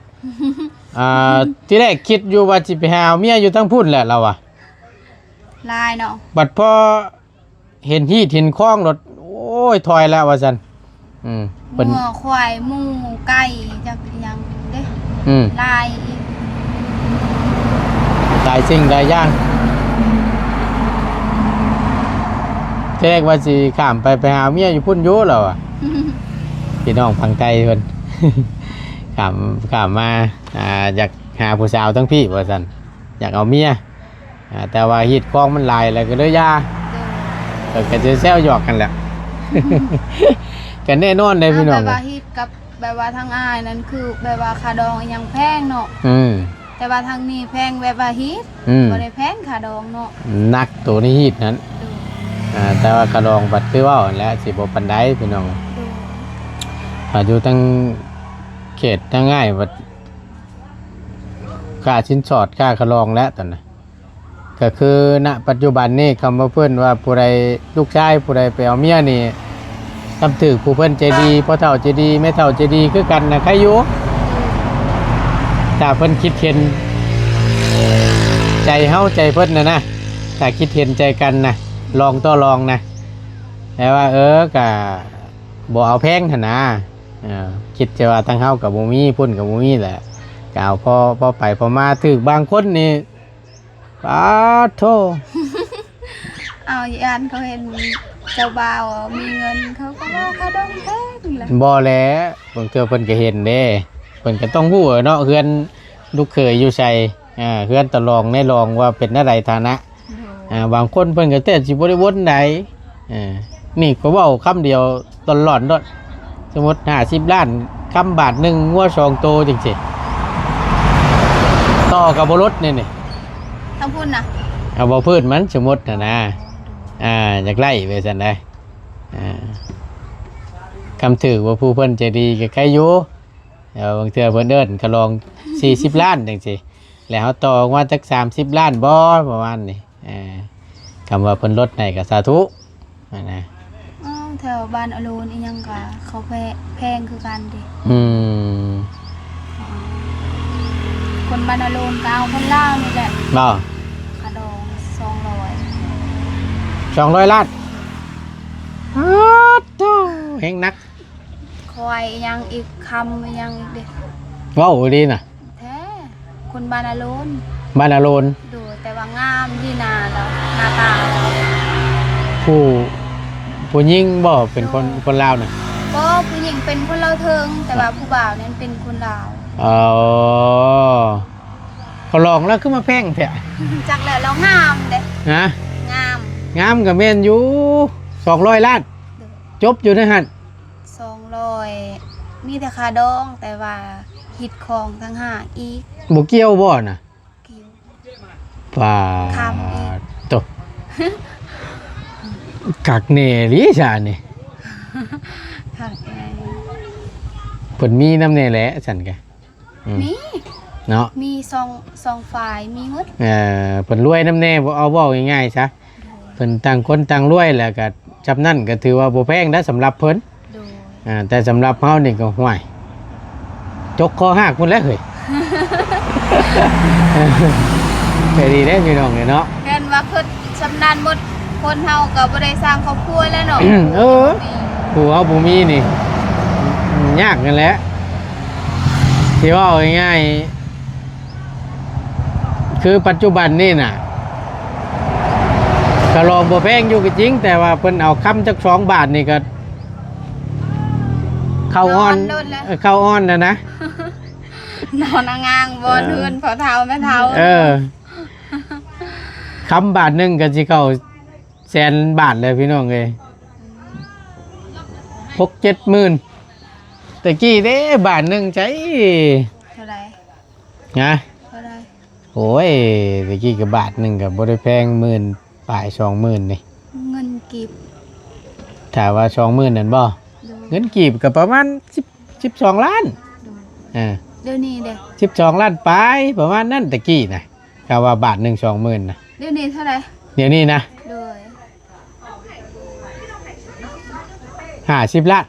ອ່າ ທີແລກຄິດຢູ່ວ່າຊິໄປຫາເອົາເມຍຢູ່ທາງພຸ້ນແຫຼະ ລາວວ່າ ຫຼາຍເນາະ ບັດພໍເຫັນຮີດເຫັນຄອງໂລດ ໂອ້ຍ ຖອຍແລ້ວວ່າຊັ້ນ. ອືມ ເພິ່ນ ງົວຄວາຍໝູໄກ່ຈັກອີ່ຫຍັງເດ້ ອືມ ຫຼາຍອີກ ຫຼາຍສິ່ງຫຼາຍຢ່າງ. ທີແລກວ່າຊິຂ້າມໄປ ໄປຫາເມຍຢູ່ພຸ້ນຢູ່ ລາວວ່າ ພີ່ນ້ອງຝັ່ງໄທເພິ່ນ ຂ້າມ ຂ້າມມາ ອ່າ ຢາກຫາຜູ້ສາວທາງພີ້ວ່າຊັ້ນ ຢາກເອົາເມຍ ອ່າ ແຕ່ວ່າຮີດຄອງມັນຫຼາຍແລ້ວກໍເລີຍຢ່າ. ໂດຍ ເອີ ກໍແຊວໆຫຍອກກັນແຫຼະ ກໍແນ່ນອນເດ້ ພີ່ນ້ອງ ແບບວ່າຮີດກັບ ແບບວ່າທາງອ້າຍນັ້ນຄືແບບວ່າຄ່າດອງອີ່ຫຍັງແພງເນາະ. ອືມ ແຕ່ວ່າທາງນີ້ແພງແບບວ່າຮີດ ອືມ ບໍ່ໄດ້ແພງຄ່າດອງເນາະ. ໜັກໂຕນີ້ຮີດນັ້ນ. ໂດຍ ອ່າ ແຕ່ວ່າຄ່າດອງບັດຄືເວົ້າຫັ້ນແຫຼະ ຊິບໍ່ປານໃດ ພີ່ນ້ອງ. ໂດຍ ຖ້າຢູ່ທາງເຂດທາງອ້າຍບັດ ຄ່າສິນສອດ ຄ່າຄ່າດອງແຫຼະຕອນນັ້ນ. ກໍຄື ນະ ປັດຈຸບັນນີ້ ຄຳວ່າເພິ່ນວ່າຜູ້ໃດ ລູກຊາຍຜູ້ໃດໄປເອົາເມຍນີ້ ຄັນຖືກຜູ້ເພິ່ນໃຈດີ ພໍ່ເຖົ້າໃຈດີ ແມ່ເຖົ້າໃຈດີຄືກັນນະ ໃຄຢູ່. ຖ້າເພິ່ນຄິດເຫັນໃຈເຮົາໃຈເພິ່ນນະນະ ຖ້າຄິດເຫັນໃຈກັນນະ ລອງຕໍ່ລອງນະ ແຕ່ວ່າ ເອີ ກະບໍ່ເອົາແພງຫັ້ນນະ. ເອີ ຄິດແຕ່ວ່າທາງເຮົາກໍບໍ່ມີ ພຸ້ນກໍບໍ່ມີແຫຼະ ກໍເອົາພໍ ພໍໄປພໍມາ. ຖືກບາງຄົນນີ້ ປາດໂທ້ ເອົາ ຢ້ານເຂົາເຫັນເຈົ້າບ່າວມີເງິນ ເຂົາກໍວ່າຄ່າດອງແພງລະ. ບໍ່ແຫຼະ ບາງເທື່ອເພິ່ນກໍເຫັນເດ້ ເພິ່ນກໍຕ້ອງຮູ້ແຫຼະເນາະ ເຮືອນລູກເຂີຍຢູ່ໃສ ເຮືອນຕາລອງນາຍລອງວ່າເປັນແນວໃດຖານະ. ໂດຍ ອ່າ ບາງຄົນເພິ່ນກໍແທບຊິບໍ່ໄດ້ວົນໃດ. ເອີ ນີ້ກໍເວົ້າຄຳດຽວ ຫຼອນໆໂລດ ສົມມຸດຫ້າສິບລ້ານ ຄຳບາດໜຶ່ງ ງົວສອງໂຕຈັ່ງຊີ້ ຕໍ່ກໍບໍ່ຫຼຸດນີ້ ນີ້ ທາງພຸ້ນນະ ເອົາບໍ່ພື້ນມັນ ສົມມຸດຫັ້ນນະ. ອ່າ ຢາກໄດ້ໄປຊັ້ນໃດ ອ່າ ຄຳຖືກວ່າຜູ້ເພິ່ນໃຈດີກໍໃຄຢູ່ ແຕ່ວ່າບາງເທື່ອເພິ່ນເອີ້ນຄ່າດອງສີ່ສິບລ້ານຈັ່ງຊີ້ ແລ້ວເຮົາຕໍ່ອອກມາຈັກສາມສິບລ້ານບໍ່ ປະມານນີ້. ເອີ ຄຳວ່າເພິ່ນລົດໃຫ້ກໍສາທຸຫັ້ນນະ. ອ້າວ ແຖວບ້ານອະໂລນອີ່ຫຍັງກໍເຂົາແພ ແພງຄືກັນເດ້. ອືມ ຄົນບ້ານອະໂລນກໍເອົາຄົນລາວນີ້ແຫຼະ. ບໍ່? ຄ່າດອງສອງຮ້ອຍ ສອງຮ້ອຍລ້ານ. ປາດໂທ້ ແຮງໜັກ. ຄວາຍອີ່ຫຍັງອີກ ຄຳອີ່ຫຍັງອີກເດ້. ເວົ້າອີ່ຫຼີນະ. ແທ້ ຄົນບ້ານອາໂລນ. ບ້ານອາໂລນ. ໂດຍ ແຕ່ວ່າງາມດີໜ້າລາວ ໜ້າຕາລາວ. ຜູ້ ຜູ້ຍິງບໍ່ເປັນຄົນ ໂດຍ ຄົນລາວນະ? ບໍ່ ຜູ້ຍິງເປັນຄົນລາວເທິງ ແຕ່ວ່າຜູ້ບ່າວນັ້ນເປັນຄົນລາວ. ອໍ ເຂົາລອງແລ້ວຄືມາແພງແທ້? ຈັກແຫຼະ ລາວງາມເດ້. ຮະ? ງາມ. ງາມກໍແມ່ນຢູ່ ສອງຮ້ອຍລ້ານ. ໂດຍ. ຈົບຢູ່ໃນຫັ້ນ. ສອງຮ້ອຍ ມີແຕ່ຄ່າດອງ ແຕ່ວ່າຮີດຄອງຕ່າງຫາກອີກ. ບໍ່ກ່ຽວບໍ່ນະ? ກ່ຽວ. ປາດ ຄຳອີກ. ໂຕ ຄັກແນ່ອີຫຼີຊະນີ້. ຄັກແນ່. ເພິ່ນມີນຳແນ່ແຫຼະຊັ້ນກະ. ອືມ ມີເນາະ ມີສອງ ສອງຝ່າຍ ມີໝົດ. ເອີ ເພິ່ນລວຍນຳແນ່ ເອົາເວົ້າງ່າຍໆຊະ. ໂດຍ. ເພິ່ນຕ່າງຄົນຕ່າງລວຍ ແລ້ວກະຊ່ຳນັ້ນກໍຖືວ່າບໍ່ແພງໄດ໋ສຳລັບເພິ່ນ. ໂດຍ. ອ່າ ແຕ່ສຳລັບເຮົານີ້ກໍ ຫ້ວຍ ຈົກຄໍຫາກພຸ້ນແຫຼະເຮີ້ຍ. ໃຈດີເດ້ພີ່ນ້ອງເອີຍເນາະ. ແມ່ນວ່າເພິ່ນຊຳນານໝົດ ຄົນເຮົາກໍບໍ່ໄດ້ສ້າງຄອບຄົວແລ້ວເນາະ. ເອີ ຜູ້ເຮົາບໍ່ມີນີ້ ຍາກນັ້ນແຫຼະ. ຊິເວົ້າງ່າຍໆ ຄືປັດຈຸບັນນີ້ນະ ກະລອງບໍ່ແພງຢູ່ກໍຈິງ ແຕ່ວ່າເພິ່ນເອົາຄຳຈັກສອງບາດນີ້ກໍເຂົ້າອ່ອນ ນອນໂລດແຫຼະ ເອີ ເຂົ້າອ່ອນແລ້ວນະ. ນອນອາງາງບ່ອນ ເອີ ເຮືອນພໍ່ເຖົ້າແມ່ເຖົ້າ. ເອີ ຄຳບາດໜຶ່ງກໍຊິເຂົ້າ ແສນບາດແລ້ວພີ່ນ້ອງເອີຍ ຫົກເຈັດໝື່ນ. ແຕ່ກີ້ເດ້ ບາດໜຶ່ງໃຈ ເທົ່າໃດນະ? ເທົ່າໃດ? ໂອ້ຍ ແຕ່ກີ້ກໍບາດໜຶ່ງກໍບໍ່ໄດ້ແພງ ໝື່ນປາຍ ສອງໝື່ນນີ້ ເງິນກີບ. ຖ້າວ່າສອງໝື່ນນັ້ນບໍ່? ໂດຍ. ເງິນກີບກໍປະມານສິບ ສິບສອງລ້ານ. ໂດຍ ເອີ ດຽວນີ້ເດ້ ສິບສອງລ້ານປາຍ ປະມານນັ້ນແຕ່ກີ້ນະ. ຄຳວ່າບາດໜຶ່ງສອງໝື່ນນະ. ດຽວນີ້ເທົ່າໃດ? ດຽວນີ້ນະ? ໂດຍ ຫ້າສິບລ້ານ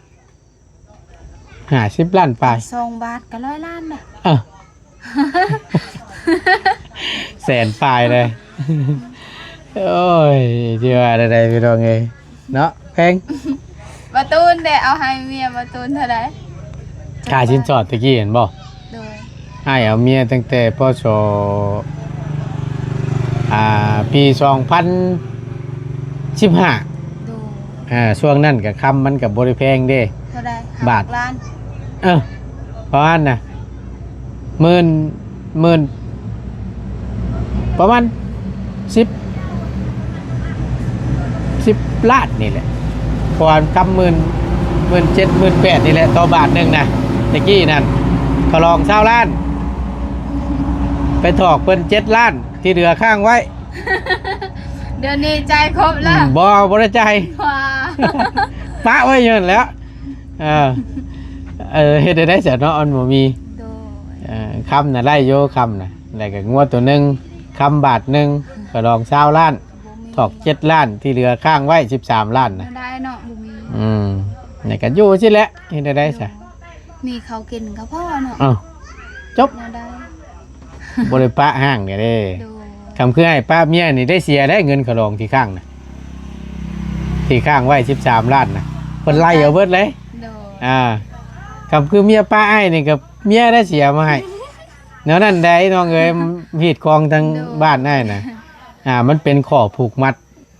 ຫ້າສິບລ້ານປາຍ. ສອງບາດກໍຮ້ອຍລ້ານນະ. ເອີ ແສນປາຍເລີຍ. ໂອ້ຍ ຊິວ່າແນວໃດພີ່ນ້ອງເອີຍ ເນາະ ແພງ. ບ່າວຕູນເດ້ ເອົາໃຫ້ເມຍບ່າວຕູນເທົ່າໃດ? ຄ່າສິນສອດຕະກີ້ຫັ້ນບໍ່? ໂດຍ ອ້າຍເອົາເມຍຕັ້ງແຕ່ ພ.ສ. ອ່າ ປີສອງພັນສິບຫ້າ. ໂດຍ ອ່າ ຊ່ວງນັ້ນກໍຄຳມັນກໍບໍ່ໄດ້ແພງເດ້. ເທົ່າໃດ? ບາດ ຫ້າ ຫົກລ້ານ. ເອີ ປະມານນະ ໝື່ນ ໝື່ນ ປະມານສິບ ສິບລ້ານນີ້ແຫຼະ. ເພາະວ່າຄຳໝື່ນ ໝື່ນເຈັດ ໝື່ນແປດນີ້ແຫຼະ ຕໍ່ບາດໜຶ່ງນະ. ແຕ່ກີ້ນັ້ນ ຂະຫຼອງຊາວລ້ານ ໄປຖອກເພິ່ນເຈັດລ້ານ ທີ່ເຫຼືອຄ້າງໄວ້. ດຽວນີ້ຈ່າຍຄົບແລ້ວ? ອືມ ບໍ່ ບໍ່ໄດ້ຈ່າຍ. ວ້າ ປະໄວ້ຢູ່ຫັ້ນແຫຼ້ວ. ເອີ ເອີ ເຮັດໄດ້ໃດຊັ້ນເນາະ ມັນບໍ່ມີ. ໂດຍ ເອີ ຄຳນະໄດ້ຢູ່ ຄຳນະ ແລ້ວກໍງົວໂຕໜຶ່ງ ຄຳບາດໜຶ່ງ ຂະຫຼອງຊາວລ້ານ ບໍ່ມີ ຖອກເຈັດລ້ານ ທີ່ເຫຼືອຄ້າງໄວ້ສິບສາມລ້ານນະ. ໄດ້ເນາະ ບໍ່ມີ. ອືມ ແລ້ວກໍຢູ່ຊີ້ແຫຼະ ເຮັດໄດ້ໃດຊະ? ໂດຍ ມີເຂົ້າກິນກໍພໍເນາະ. ເອົ້າ ຈົບ ແນວໃດ ບໍ່ໄດ້ປະຮ້າງເດ້. ໂດຍ ຄຳຄືໃຫ້ປະເມຍນີ້ໄດ້ເສຍໄດ໋ ເງິນຂະຫຼອງທີ່ຄ້າງນະ ທີ່ຄ້າງໄວ້ສິບສາມລ້ານນະ ເພິ່ນໄລ່ເອົາເບິດເລີຍ. ໂດຍ ອ່າ ຄຳຄືເມຍປະອ້າຍນີ້ກໍເມຍໄດ້ເສຍມາໃຫ້. ແນວນັ້ນໃດ໋ນ້ອງເອີຍ ຮີດຄອງທາງ ໂດຍ ບ້ານອ້າຍນະ. ອ່າ ມັນເປັນຂໍ້ຜູກມັດ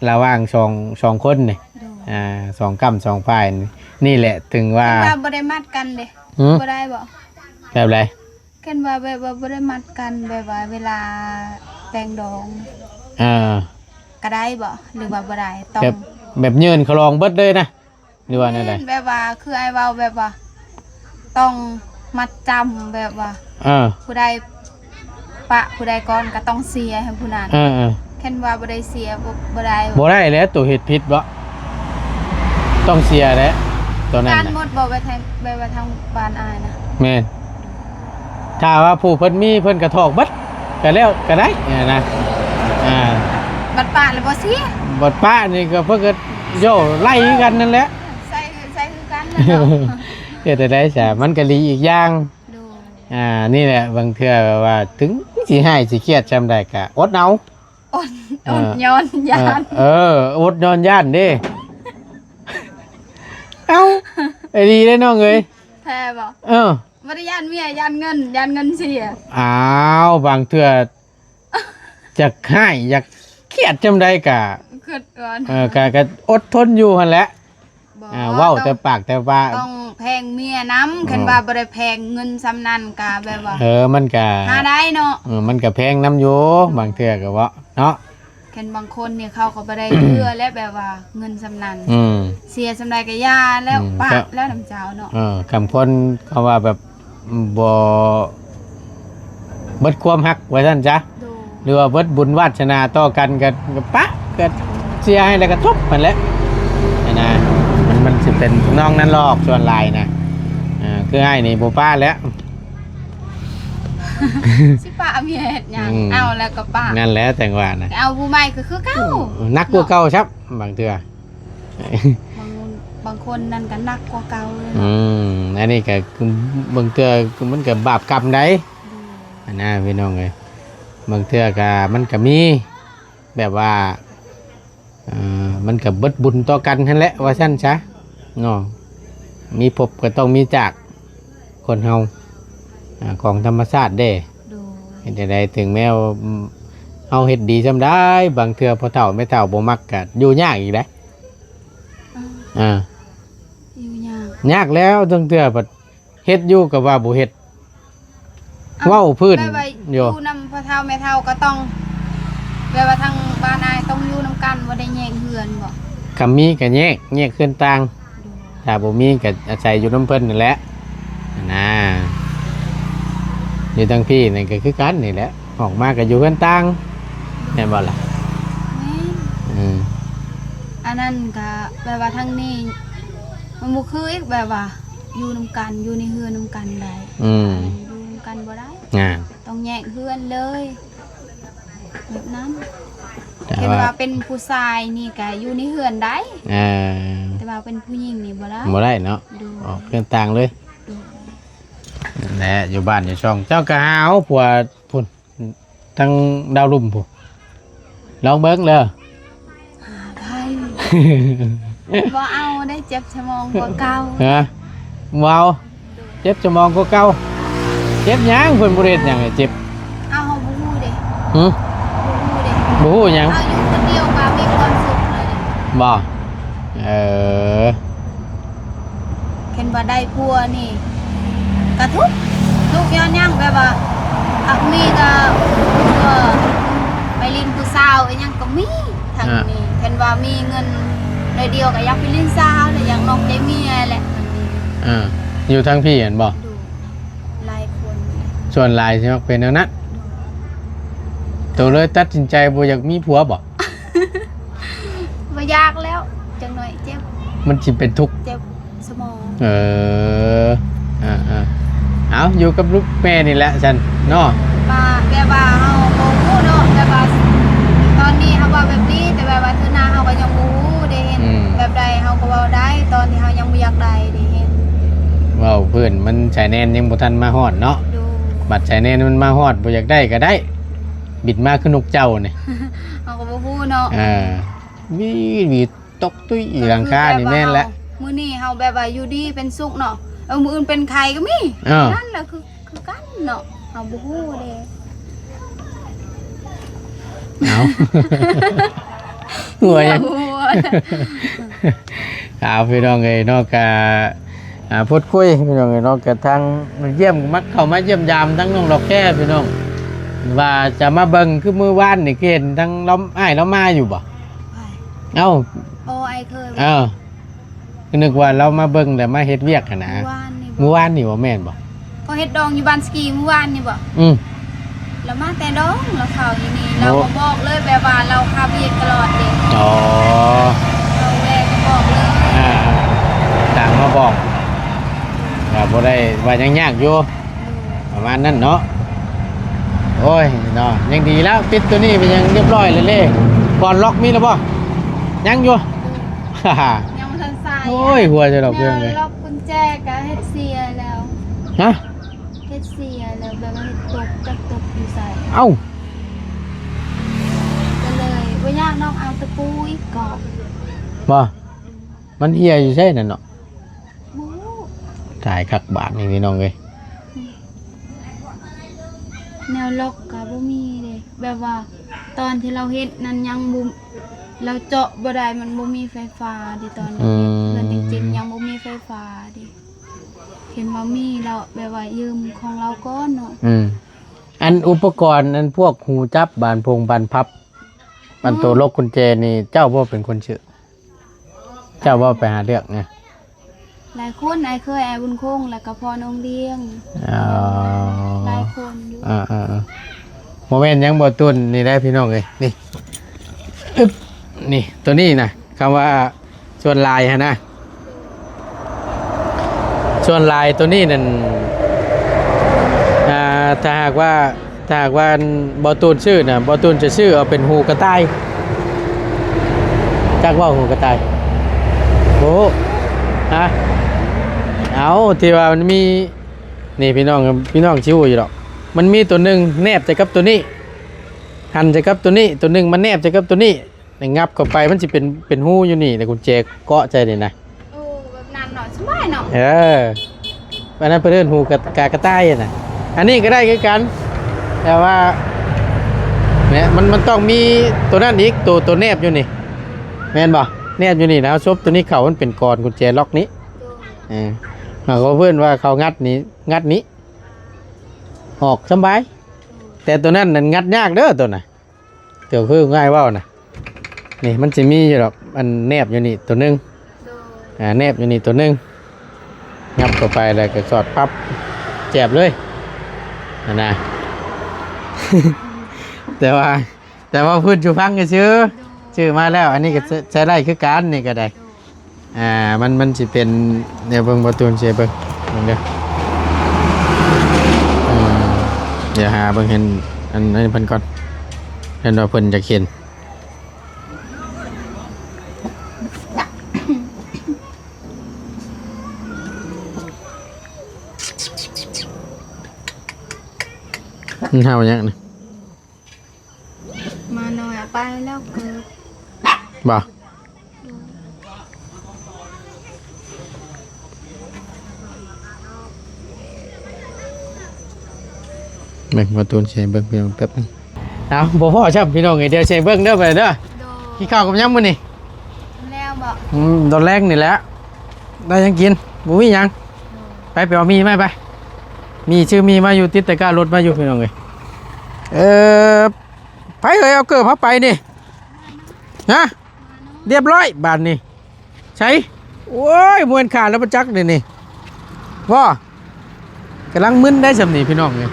ລະຫວ່າງສອງ ສອງຄົນນີ້. ໂດຍ ອ່າ ສອງກ້ຳສອງຝ່າຍນີ້ ນີ້ແຫຼະ ເຖິງວ່າ ເພິ່ນວ່າບໍ່ໄດ້ມັດກັນເດ້. ຫື? ບໍ່ໄດ້ບໍ່? ແບບໃດ? ຄັນວ່າແບບວ່າບໍ່ໄດ້ມັດກັນ ແບບວ່າເວລາແຕ່ງດອງ ເອີ ກໍໄດ້ບໍ່ ຫຼືວ່າບໍ່ໄດ້? ຕ້ອງ ແບບ ແບບຍື່ນຂະຫຼອງເບິດເລີຍນະ ຫຼືວ່າແນວໃດ? ແມ່ນ ແບບວ່າຄືອ້າຍເວົ້າ ແບບວ່າຕ້ອງມັດຈຳ ແບບວ່າ ເອີ ຜູ້ໃດປະຜູ້ໃດກ່ອນກໍຕ້ອງເສຍໃຫ້ຜູ້ນັ້ນ. ເອີໆ ຄັນວ່າບໍ່ໄດ້ເສຍ ບໍ່ ບໍ່ໄດ້ ບໍ່ໄດ້ແຫຼະ ໂຕເຮັດຜິດເບາະ ຕ້ອງເສຍແຫຼະ ໂຕນັ້ນນະ. ການໝົດບໍ່ ແບບທາງ ແບບວ່າທາງບ້ານອ້າຍນະ? ແມ່ນ ຖ້າວ່າຜູ້ເພິ່ນມີ ເພິ່ນກໍຖອກເບິດ ກໍແລ້ວ ກໍໄດ້ນະ. ອ່າ ບັດປະແລ້ວບໍ່ເສຍ? ບັດປະນີ້ກໍເພິ່ນກໍ ໂຢ ໄລ່ຄືກັນນັ້ນແຫຼະ ໃສ່ ໃສ່ຄືກັນແຫຼະເນາະ. ເຮັດໄດ້ໃດຊະ ມັນກໍດີອີກຢ່າງ. ໂດຍ ອ່າ ນີ້ແຫຼະ ບາງເທື່ອແບບວ່າ ເຖິງຊິຮ້າຍຊິຄຽດສ່ຳໃດກໍອົດເອົາ. ອົດ ເອີ ອົດຍ້ອນຢ້ານ. ເອີ ອົດຍ້ອນຢ້ານເດ້. ເອົ້າ ໄອ້ດີເດ້ນ້ອງເອີຍ. ແທ້ບໍ່? ເອີ ບໍ່ໄດ້ຢ້ານເມຍ ຢ້ານເງິນ ຢ້ານເງິນເສຍ. ອ້າວ ບາງເທື່ອ ຢາກຮ້າຍຢາກຄຽດສ່ຳໃດກະ ຄິດກ່ອນ ເອີ ກະ ກະອົດທົນຢູ່ຫັ້ນແຫຼະ. ບໍ່ ອ່າ ເວົ້າແຕ່ປາກແຕ່ວ່າ ຕ້ອງແພງເມຍນຳ. ເອີ ຄັນວ່າບໍ່ໄດ້ແພງເງິນສ່ຳນັ້ນກະແບບວ່າ ເອີ ມັນກະຫາໄດ້ເນາະ. ເອີ ມັນກະແພງນຳຢູ່ ບາງເທື່ອກະເວົ້າເນາະ. ຄັນບາງຄົນນີ້ເຂົາກໍບໍ່ໄດ້ເທື່ອແຫຼະ ແບບວ່າເງິນສ່ຳນັ້ນ ອືມ ເສຍສ່ຳໃດກໍຢ່າແລ້ວ ອືມ ປະ ກໍ ແລ້ວນຳເຈົ້າເນາະ. ເອີ ຄຳຄົນເຂົາວ່າແບບ ບໍ່ເບິດຄວາມຮັກວ່າຊັ້ນຊະ. ໂດຍ ຫຼືວ່າເບິດບຸນວາດສະໜາຕໍ່ກັນ ກໍ ກໍປະ ກໍເສຍໃຫ້ແລ້ວກໍຈົບຫັ້ນແຫຼະຫັ້ນນະ. ມັນ ມັນຊິເປັນທຳນອງນັ້ນຫຼອກ ສ່ວນຫຼາຍນະ. ເອີ ຄືອ້າຍນີ້ບໍ່ປະແລ້ວ ຊິປະເມຍເຮັດຫຍັງ? ອືມ ເອົາແລ້ວກໍປະ ນັ້ນແຫຼະ ຈັ່ງວ່ານະ ເອົາຜູ້ໃໝ່ກໍຄືເກົ່າ. ອືມ ໜັກກວ່າເກົ່າຊ້ຳ ບາງເທື່ອ ບາງ ບາງຄົນນັ້ນກໍໜັກກວ່າເກົ່າເລີຍ. ອືມ ອັນນີ້ກໍບາງເທື່ອມັນກໍບາບກຳໃດ໋ ໂດຍ ຫັ້ນນະພີ່ນ້ອງເອີຍ. ບາງເທື່ອກໍມັນກໍມີແບບວ່າ ເອີ ມັນກໍເບິດບຸນຕໍ່ກັນຫັ້ນແຫຼະ ວ່າຊັ້ນຊະເນາະ. ມີພົບກໍຕ້ອງມີຈາກ ຄົນເຮົາ ອ່າ ຂອງທຳມະຊາດເດ້. ໂດຍ ເຮັດຈັ່ງໃດ ເຖິງແມ້ວ່າ ອືມ ເຮົາເຮັດດີສ່ຳໃດ ບາງເທື່ອພໍ່ເຖົ້າແມ່ເຖົ້າບໍ່ມັກ ກໍຢູ່ຍາກອີກເດ້. ອືມ ອ່າ ຢູ່ຍາກ ຍາກແລ້ວ ລາງເທື່ອພັດເຮັດຢູ່ກໍວ່າບໍ່ເຮັດ. ເອົ້າ ເວົ້າພື້ນ ແບບວ່າຢູ່ ຢູ່ນຳພໍ່ເຖົ້າແມ່ເຖົ້າກໍຕ້ອງ ແບບວ່າທາງບ້ານອ້າຍຕ້ອງຢູ່ນຳກັນ ບໍ່ໄດ້ແຍກເຮືອນບໍ່? ຄັນມີກໍແຍກ ແຍກເຮືອນຕ່າງ. ໂດຍ ຖ້າບໍ່ມີກໍອາໄສຢູ່ນຳເພິ່ນນັ້ນແຫຼະນະ. ຢູ່ທາງພີ້ນັ້ນກໍຄືກັນນີ້ແຫຼະ ອອກມາກໍຢູ່ເຮືອນຕ່າງ ແມ່ນບໍ່ລະ? ແມ່ນ ອືມ ອັນນັ້ນກໍແບບວ່າທາງນີ້ ມັນບໍ່ຄືອີກ ແບບວ່າຢູ່ນຳກັນ ຢູ່ໃນເຮືອນນຳກັນໄດ້ ອືມ ຢູ່ນຳກັນບໍ່ໄດ້ ອ່າ ຕ້ອງແຍກເຮືອນເລີຍ ແບບນັ້ນ. ແຕ່ ເຫັນວ່າ ວ່າເປັນຜູ້ຊາຍນີ້ກະຢູ່ໃນເຮືອນໄດ້ ອ່າ ແຕ່ວ່າເປັນຜູ້ຍິງນີ້ບໍ່ໄດ້ ບໍ່ໄດ້ເນາະ ໂດຍ ອອກເຮືອນຕ່າງເລີຍ ໂດຍ ແລະ ຢູ່ບ້ານຢູ່ຊ່ອງ ເຈົ້າກະຫາເອົາຜົວພຸ້ນ ທາງດາວລຸ່ມພຸ້ນ ລອງເບິ່ງເດີ. ຫາໄດ້ ບໍ່ເອົາໄດ້ ເຈັບສະໝອງກວ່າເກົ່າ ຮະ ບໍ່ເອົາ ເຈັບສະໝອງກວ່າເກົ່າ ເຈັບຫຍັງ ເພິ່ນບໍ່ໄດ້ເຮັດຫຍັງໃຫ້ເຈັບ ເອົາ ເຮົາບໍ່ຮູ້ເດ້ ຫຶ ບໍ່ຮູ້ເດ້ ບໍ່ຮູ້ຫຍັງ ເຮົາຢູ່ຄົນດຽວກໍມີຄວາມສຸກແລ້ວເດ້ ບໍ່ ເອີ ຄັນວ່າໄດ້ຜົວນີ້ກະທຸກ ທຸກຍ້ອນຫຍັງ ແບບວ່າຫາກມີກະ ເອີ ໄປຫຼິ້ນຜູ້ສາວອີ່ຫຍັງກໍມີ ທາງນີ້ ອ່າ ຄັນວ່າມີເງິນໜ້ອຍດຽວກໍຢາກໄປຫຼິ້ນສາວ ແລະ ຢາກນອກໃຈເມຍແຫຼະ ທາງນີ້ ອ່າ ຢູ່ທາງພີ້ຫັ້ນບໍ່? ໂດຍ ຫຼາຍຄົນ ສ່ວນຫຼາຍຊິມັກເປັນແນວນັ້ນ ໂດຍ ໂຕເລີຍຕັດສິນໃຈບໍ່ຢາກມີຜົວບໍ່? ບໍ່ຢາກແລ້ວ ຈັກໜ້ອຍເຈັບ ມັນຊິເປັນທຸກ ເຈັບສະໝອງ ເອີ ອ່າໆ ເອົາ ຢູ່ກັບລູກແມ່ນີ້ແຫຼະຊັ້ນເນາະ ວ່າແບບວ່າເຮົາບໍ່ຮູ້ເນາະ ແບບວ່າຕອນນີ້ເຮົາເວົ້າແບບນີ້ ແຕ່ແບບວ່າເທື່ອໜ້າເຮົາກໍຍັງບໍ່ຮູ້ເດ້ ເຫັນ ອືມ ແບບໃດເຮົາກໍເວົ້າໄດ້ ຕອນທີ່ເຮົາຍັງບໍ່ຢາກໄດ້ເດ້ ເຫັນ ເວົ້າພື້ນມັນຊາຍແດນຍັງບໍ່ທັນມາຮອດເນາະ ໂດຍ ບັດຊາຍແດນມັນມາຮອດ ບໍ່ຢາກໄດ້ກໍໄດ້ ບິນມາຄືນົກເຈົ້ານີ້ ເຮົາກໍບໍ່ຮູ້ເນາະ ອ່າ ວີດໆ ຕົກຕຸ້ຍອີກ ຫຼັງຄານີ້ແມ່ນແຫຼະ ມື້ນີ້ເຮົາແບບວ່າຢູ່ດີເປັນສຸກເນາະ ເອີ ມື້ອື່ນເປັນໄຂ້ກໍມີ ເອີ ນັ້ນລະຄື ຄືກັນເນາະ ເຮົາບໍ່ຮູ້ເດ້ ເອົາ ຫົວຫຍັງ ຫົວ ເອົາ ພີ່ນ້ອງເອີຍເນາະ ກະ ອ່າ ພູດຄຸຍ ພີ່ນ້ອງເອີຍເນາະ ກະທາງມາຢ້ຽມ ມາເຂົ້າມາຢ້ຽມຢາມທາງນ້ອງດອກແກ້ ພີ່ນ້ອງ ວ່າຈະມາເບິ່ງ ຄືມື້ວານນີ້ ເຫັນທາງລາວ ອ້າຍລາວມາຢູ່ບໍ່? ໃຜ? ເອົ້າ ອໍ ອ້າຍເຄີຍ ເອີ ນຶກວ່າລາວມາເບິ່ງ ແລ້ວມາເຮັດວຽກຫັ້ນນະ ມື້ວານນີ້ບໍ່? ມື້ວານນີ້ບໍ່ ແມ່ນບໍ່? ເຂົາເຮັດດອງຢູ່ບ້ານສະກີມື້ວານນີ້ບໍ່? ອືມ ລາວມາແຕ່ດອງ ລາວເຂົ້າຢູ່ນີ້ ໂອ້ ລາວກໍບອກເລີຍ ແບບວ່າລາວຄາວຽກຕະຫຼອດເດ້ ອໍ ລາວແວ່ກໍບອກເລີຍ ອ່າ ຕ່າງມາບອກ ກໍບໍ່ໄດ້ວ່າຫຍັງຍາກຢູ່ ປະມານນັ້ນເນາະ ໂອ້ຍເນາະ ຍັງດີແລ້ວ ຕິດຕົວນີ້ໄປຍັງຮຽບຮ້ອຍແລ້ວເດ້ ກ່ອນລັອກມີແລ້ວບໍ່? ຍັງຢູ່ ຍັງບໍ່ທັນໃສ່ ໂອ້ຍ ຫົວຈະດອກເພື່ອນເລີຍ ລັອກກຸນແຈກໍເຮັດເສຍແລ້ວ ຮະ? ເຮັດເສຍແລ້ວ ແບບວ່າເຮັດຕົກ ຈັກຕົກຢູ່ໃສ ເອົ້າ ກໍເລີຍບໍ່ຍາກ ນ້ອງເອົາຕະປູອີກກໍ ບໍ່ ມັນເຫ່ຍຢູ່ໃສນັ້ນເນາະ ບໍ່ຮູ້ ຕາຍຄັກບາດນີ້ພີ່ນ້ອງເອີຍ ແນວລັອກກໍບໍ່ມີເດ້ ແບບວ່າຕອນທີ່ລາວເຮັດນັ້ນຍັງບໍ່ ລາວເຈາະບໍ່ໄດ້ ມັນບໍ່ມີໄຟຟ້າເດ້ ຕອນເຮົາເຮັດ ອືມ ເຮືອນເຕັງຈິນຍັງບໍ່ມີໄຟຟ້າເດ້ ເຫັນວ່າມີແລ້ວ ແບບວ່າຢືມຂອງລາວກ່ອນເນາະ ອືມ ອັນອຸປະກອນ ອັນພວກຮູຈັບບານພົງບານພັບ ອັນໂຕ ອືມ ລັອກກຸນແຈນີ້ ເຈົ້າບໍ່ເປັນຄົນຊື້? ເຈົ້າບໍ່ໄປຫາເລືອກນະ? ຫຼາຍຄົນ ອ້າຍເຄີຍ ອ້າຍບຸນຄົງ ແລ້ວກໍພໍ່ນ້ອງລ້ຽງ ອໍ ຫຼາຍຄົນຢູ່ ອ່າໆໆ ບໍ່ແມ່ນຫຍັງ ບໍ່ຕຸນ ນີ້ໄດ໋ພີ່ນ້ອງເອີຍ ນີ້ ອຶບ ນີ້ ໂຕນີ້ນະ ຄຳວ່າ ສ່ວນຫຼາຍຫັ້ນນະ ສ່ວນຫຼາຍໂຕນີ້ນັ້ນ ອ່າ ຖ້າຫາກວ່າ ຖ້າຫາກວ່າ ອັນ ບໍ່ຕູນຊື້ນະ ບໍ່ຕູນຈະຊື້ເອົາເປັນຫູກະຕ່າຍ ຈັກບໍ່ຫູກະຕ່າຍ ໂອ້ ຮະ ເອົາ ທີ່ວ່າມັນມີ ນີ້ພີ່ນ້ອງ ພີ່ນ້ອງຊິຮູ້ຢູ່ດອກ ມັນມີໂຕໜຶ່ງແນບໃສ່ກັບໂຕນີ້ ຫັນໃສ່ກັບໂຕນີ້ ໂຕໜຶ່ງມັນແນບໃສ່ກັບໂຕນີ້ ແລ້ວຫຍັບເຂົ້າໄປ ມັນຊິເປັນ ເປັນຮູຢູ່ນີ້ ແລ້ວກຸນແຈເກາະໃສ່ນີ້ນະ ໂອ້ ແບບນັ້ນເນາະ ສະບາຍເນາະ ເອີ ອັນນັ້ນເພິ່ນເອີ້ນຫູກະ ກາກະຕ່າຍນະ ອັນນີ້ກໍໄດ້ຄືກັນ ແຕ່ວ່າ ເນຍ ມັນ ມັນຕ້ອງມີໂຕນັ້ນອີກ ໂຕ ໂຕແນບຢູ່ນີ້ ແມ່ນບໍ່? ແນບຢູ່ນີ້ນະ ເຮົາສົບໂຕນີ້ເຂົ້າ ມັນເປັນກອນກຸນແຈລັອກນີ້ ເອີ ເຂົາເອີ້ນວ່າເຂົາງັດນີ້ ງັດນີ້ ອອກສະບາຍ ແຕ່ໂຕນັ້ນນັ້ນງັດຍາກເດີ ໂຕນະ ກໍຄືງ່າຍເວົ້ານະ ນີ້ມັນຊິມີຢູ່ດອກ ອັນແນບຢູ່ນີ້ໂຕໜຶ່ງ ໂດຍ ອ່າ ແນບຢູ່ນີ້ໂຕໜຶ່ງ ຫຍັບເຂົ້າໄປແລ້ວກໍສອດປັບ ແຈບເລີຍຫັ້ນນະ ແຕ່ວ່າ ແຕ່ວ່າພື້ນຢູ່ພັງຊື່ ໂດຍ ຊື້ມາແລ້ວ ອັນນີ້ກໍ ໂດຍ ໃຊ້ ໃຊ້ໄດ້ຄືກັນ ນີ້ກໍໄດ້ ໂດຍ ອ່າ ມັນ ມັນຊິເປັນ ດຽວເບິ່ງ ບໍ່ຕູນຊິເບິ່ງ ເບິ່ງເດີ. ອືມ ດຽວຫາເບິ່ງ ເຫັນອັນ ອັນນີ້ເພິ່ນກ່ອນ ເຫັນວ່າເພິ່ນຢາກເຫັນ ມັນເຫົ່າຫຍັງນີ້? ໝານ້ອຍເອົາໄປແລ້ວເກີດ ບໍ່? ເບິ່ງ ບໍ່ຕູນຊິໃຫ້ເບິ່ງ ພີ່ນ້ອງ ແປັບໜຶ່ງ. ເອົາ ບໍ່ພໍຊ້ຳ ພີ່ນ້ອງເອີຍ ດຽວຊິໃຫ້ເບິ່ງເດີ ໄປເດີ. ໂດຍ ກິນເຂົ້າກັບຫຍັງມື້ນີ້? ແລ້ວບໍ່? ອືມ ຕອນແລງນີ້ແຫຼະ ໄດ້ຫຍັງກິນ? ບໍ່ມີຫຍັງ. ໂດຍ ໄປ ໄປເອົາໝີ່ມາ ໄປ. ໝີ່ ຊື້ໝີ່ມາຢູ່ ຕິດຕະກະລົດມາຢູ່ ພີ່ນ້ອງເອີຍ. ເອີ ໃຜເອີຍ ເອົາເກີບເຮົາໄປນີ້? ຮະ? ຮຽບຮ້ອຍບາດນີ້. ໃສ? ໂອ້ຍ ມ່ວນຂາດແລ້ວບໍ່ຈັກນີ້ນີ້ ບໍ່? ກຳລັງມຶນໄດ້ຊ່ຳນີ້ ພີ່ນ້ອງເອີຍ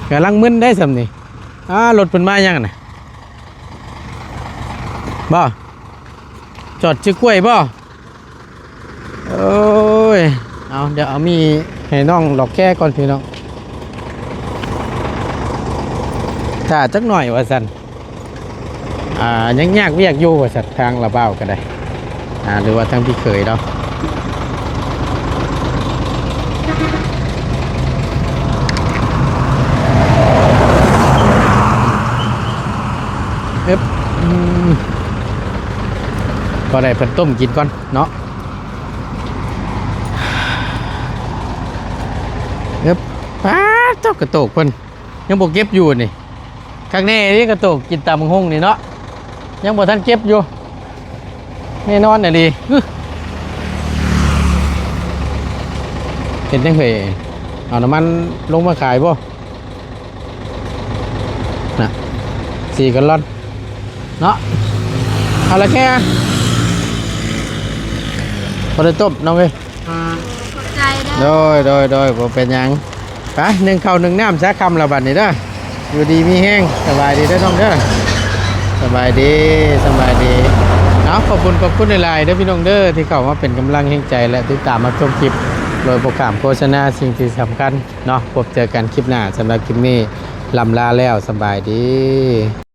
ກຳລັງມຶນໄດ້ຊ່ຳນີ້. ອ້າ ລົດເພິ່ນມາຫຍັງນະ? ບໍ່? ຈອດຊື້ກ້ວຍບໍ່? ໂອ້ຍ ເອົາ ດຽວເອົາໝີ່ໃຫ້ນ້ອງຫຼອກແກ້ກ່ອນ ພີ່ນ້ອງ ຖ້າຈັກໜ້ອຍວ່າຊັ້ນ. ອ່າ ຍັງຍາກວຽກຢູ່ວ່າຊັ້ນ ທາງລາວບ່າວກໍໄດ້ ອ່າ ຫຼືວ່າທາງພີ່ເຂີຍເນາະ. ອຶບ ອືມ ພໍໄດ້ເພິ່ນຕົ້ມກິນກ່ອນເນາະ. ອຶບ ປາດໂທ້ ກະໂຕກເພິ່ນຍັງບໍ່ເກັບຢູ່ນີ້. ຄັກແນ່ເດ້ ກະໂຕກກິນຕຳບັກຫຸ່ງນີ້ເນາະ ຍັງບໍ່ທັນເກັບຢູ່ ແນ່ນອນອີ່ຫຼີ. ຫຶ ເຮັດຫຍັງເຮີ້ຍ? ເອົານ້ຳມັນລົງມາຂາຍບໍ່? ນະ ສີ່ກາລອນເນາະ ເອົາລະແຄ່ ບໍ່ໄດ້ຕົ້ມນ້ອງເອີຍ. ຂອບໃຈເດີ. ໂດຍ ໂດຍ ໂດຍ ບໍ່ເປັນຫຍັງ. ໄປ ໜຶ້ງເຂົ້າໜຶ້ງນ້ຳຊະ ຄ່ຳແລ້ວບັດນີ້ເດີ ຢູ່ດີມີແຮງ. ສະບາຍດີເດີນ້ອງເດີ. ສະບາຍດີ ສະບາຍດີເນາະ. ຂອບຄຸນ ຂອບຄຸນຫຼາຍໆເດີພີ່ນ້ອງເດີ ທີ່ເຂົ້າມາເປັນກຳລັງແຮງໃຈ ແລະ ຕິດຕາມຮັບຊົມຄລິບໂດຍບໍ່ຂ້າມໂຄສະນາ. ສິ່ງທີ່ສຳຄັນເນາະ ພົບເຈີກັນຄລິບໜ້າ. ສຳລັບຄລິບນີ້ ລ່ຳລາແລ້ວ ສະບາຍດີ.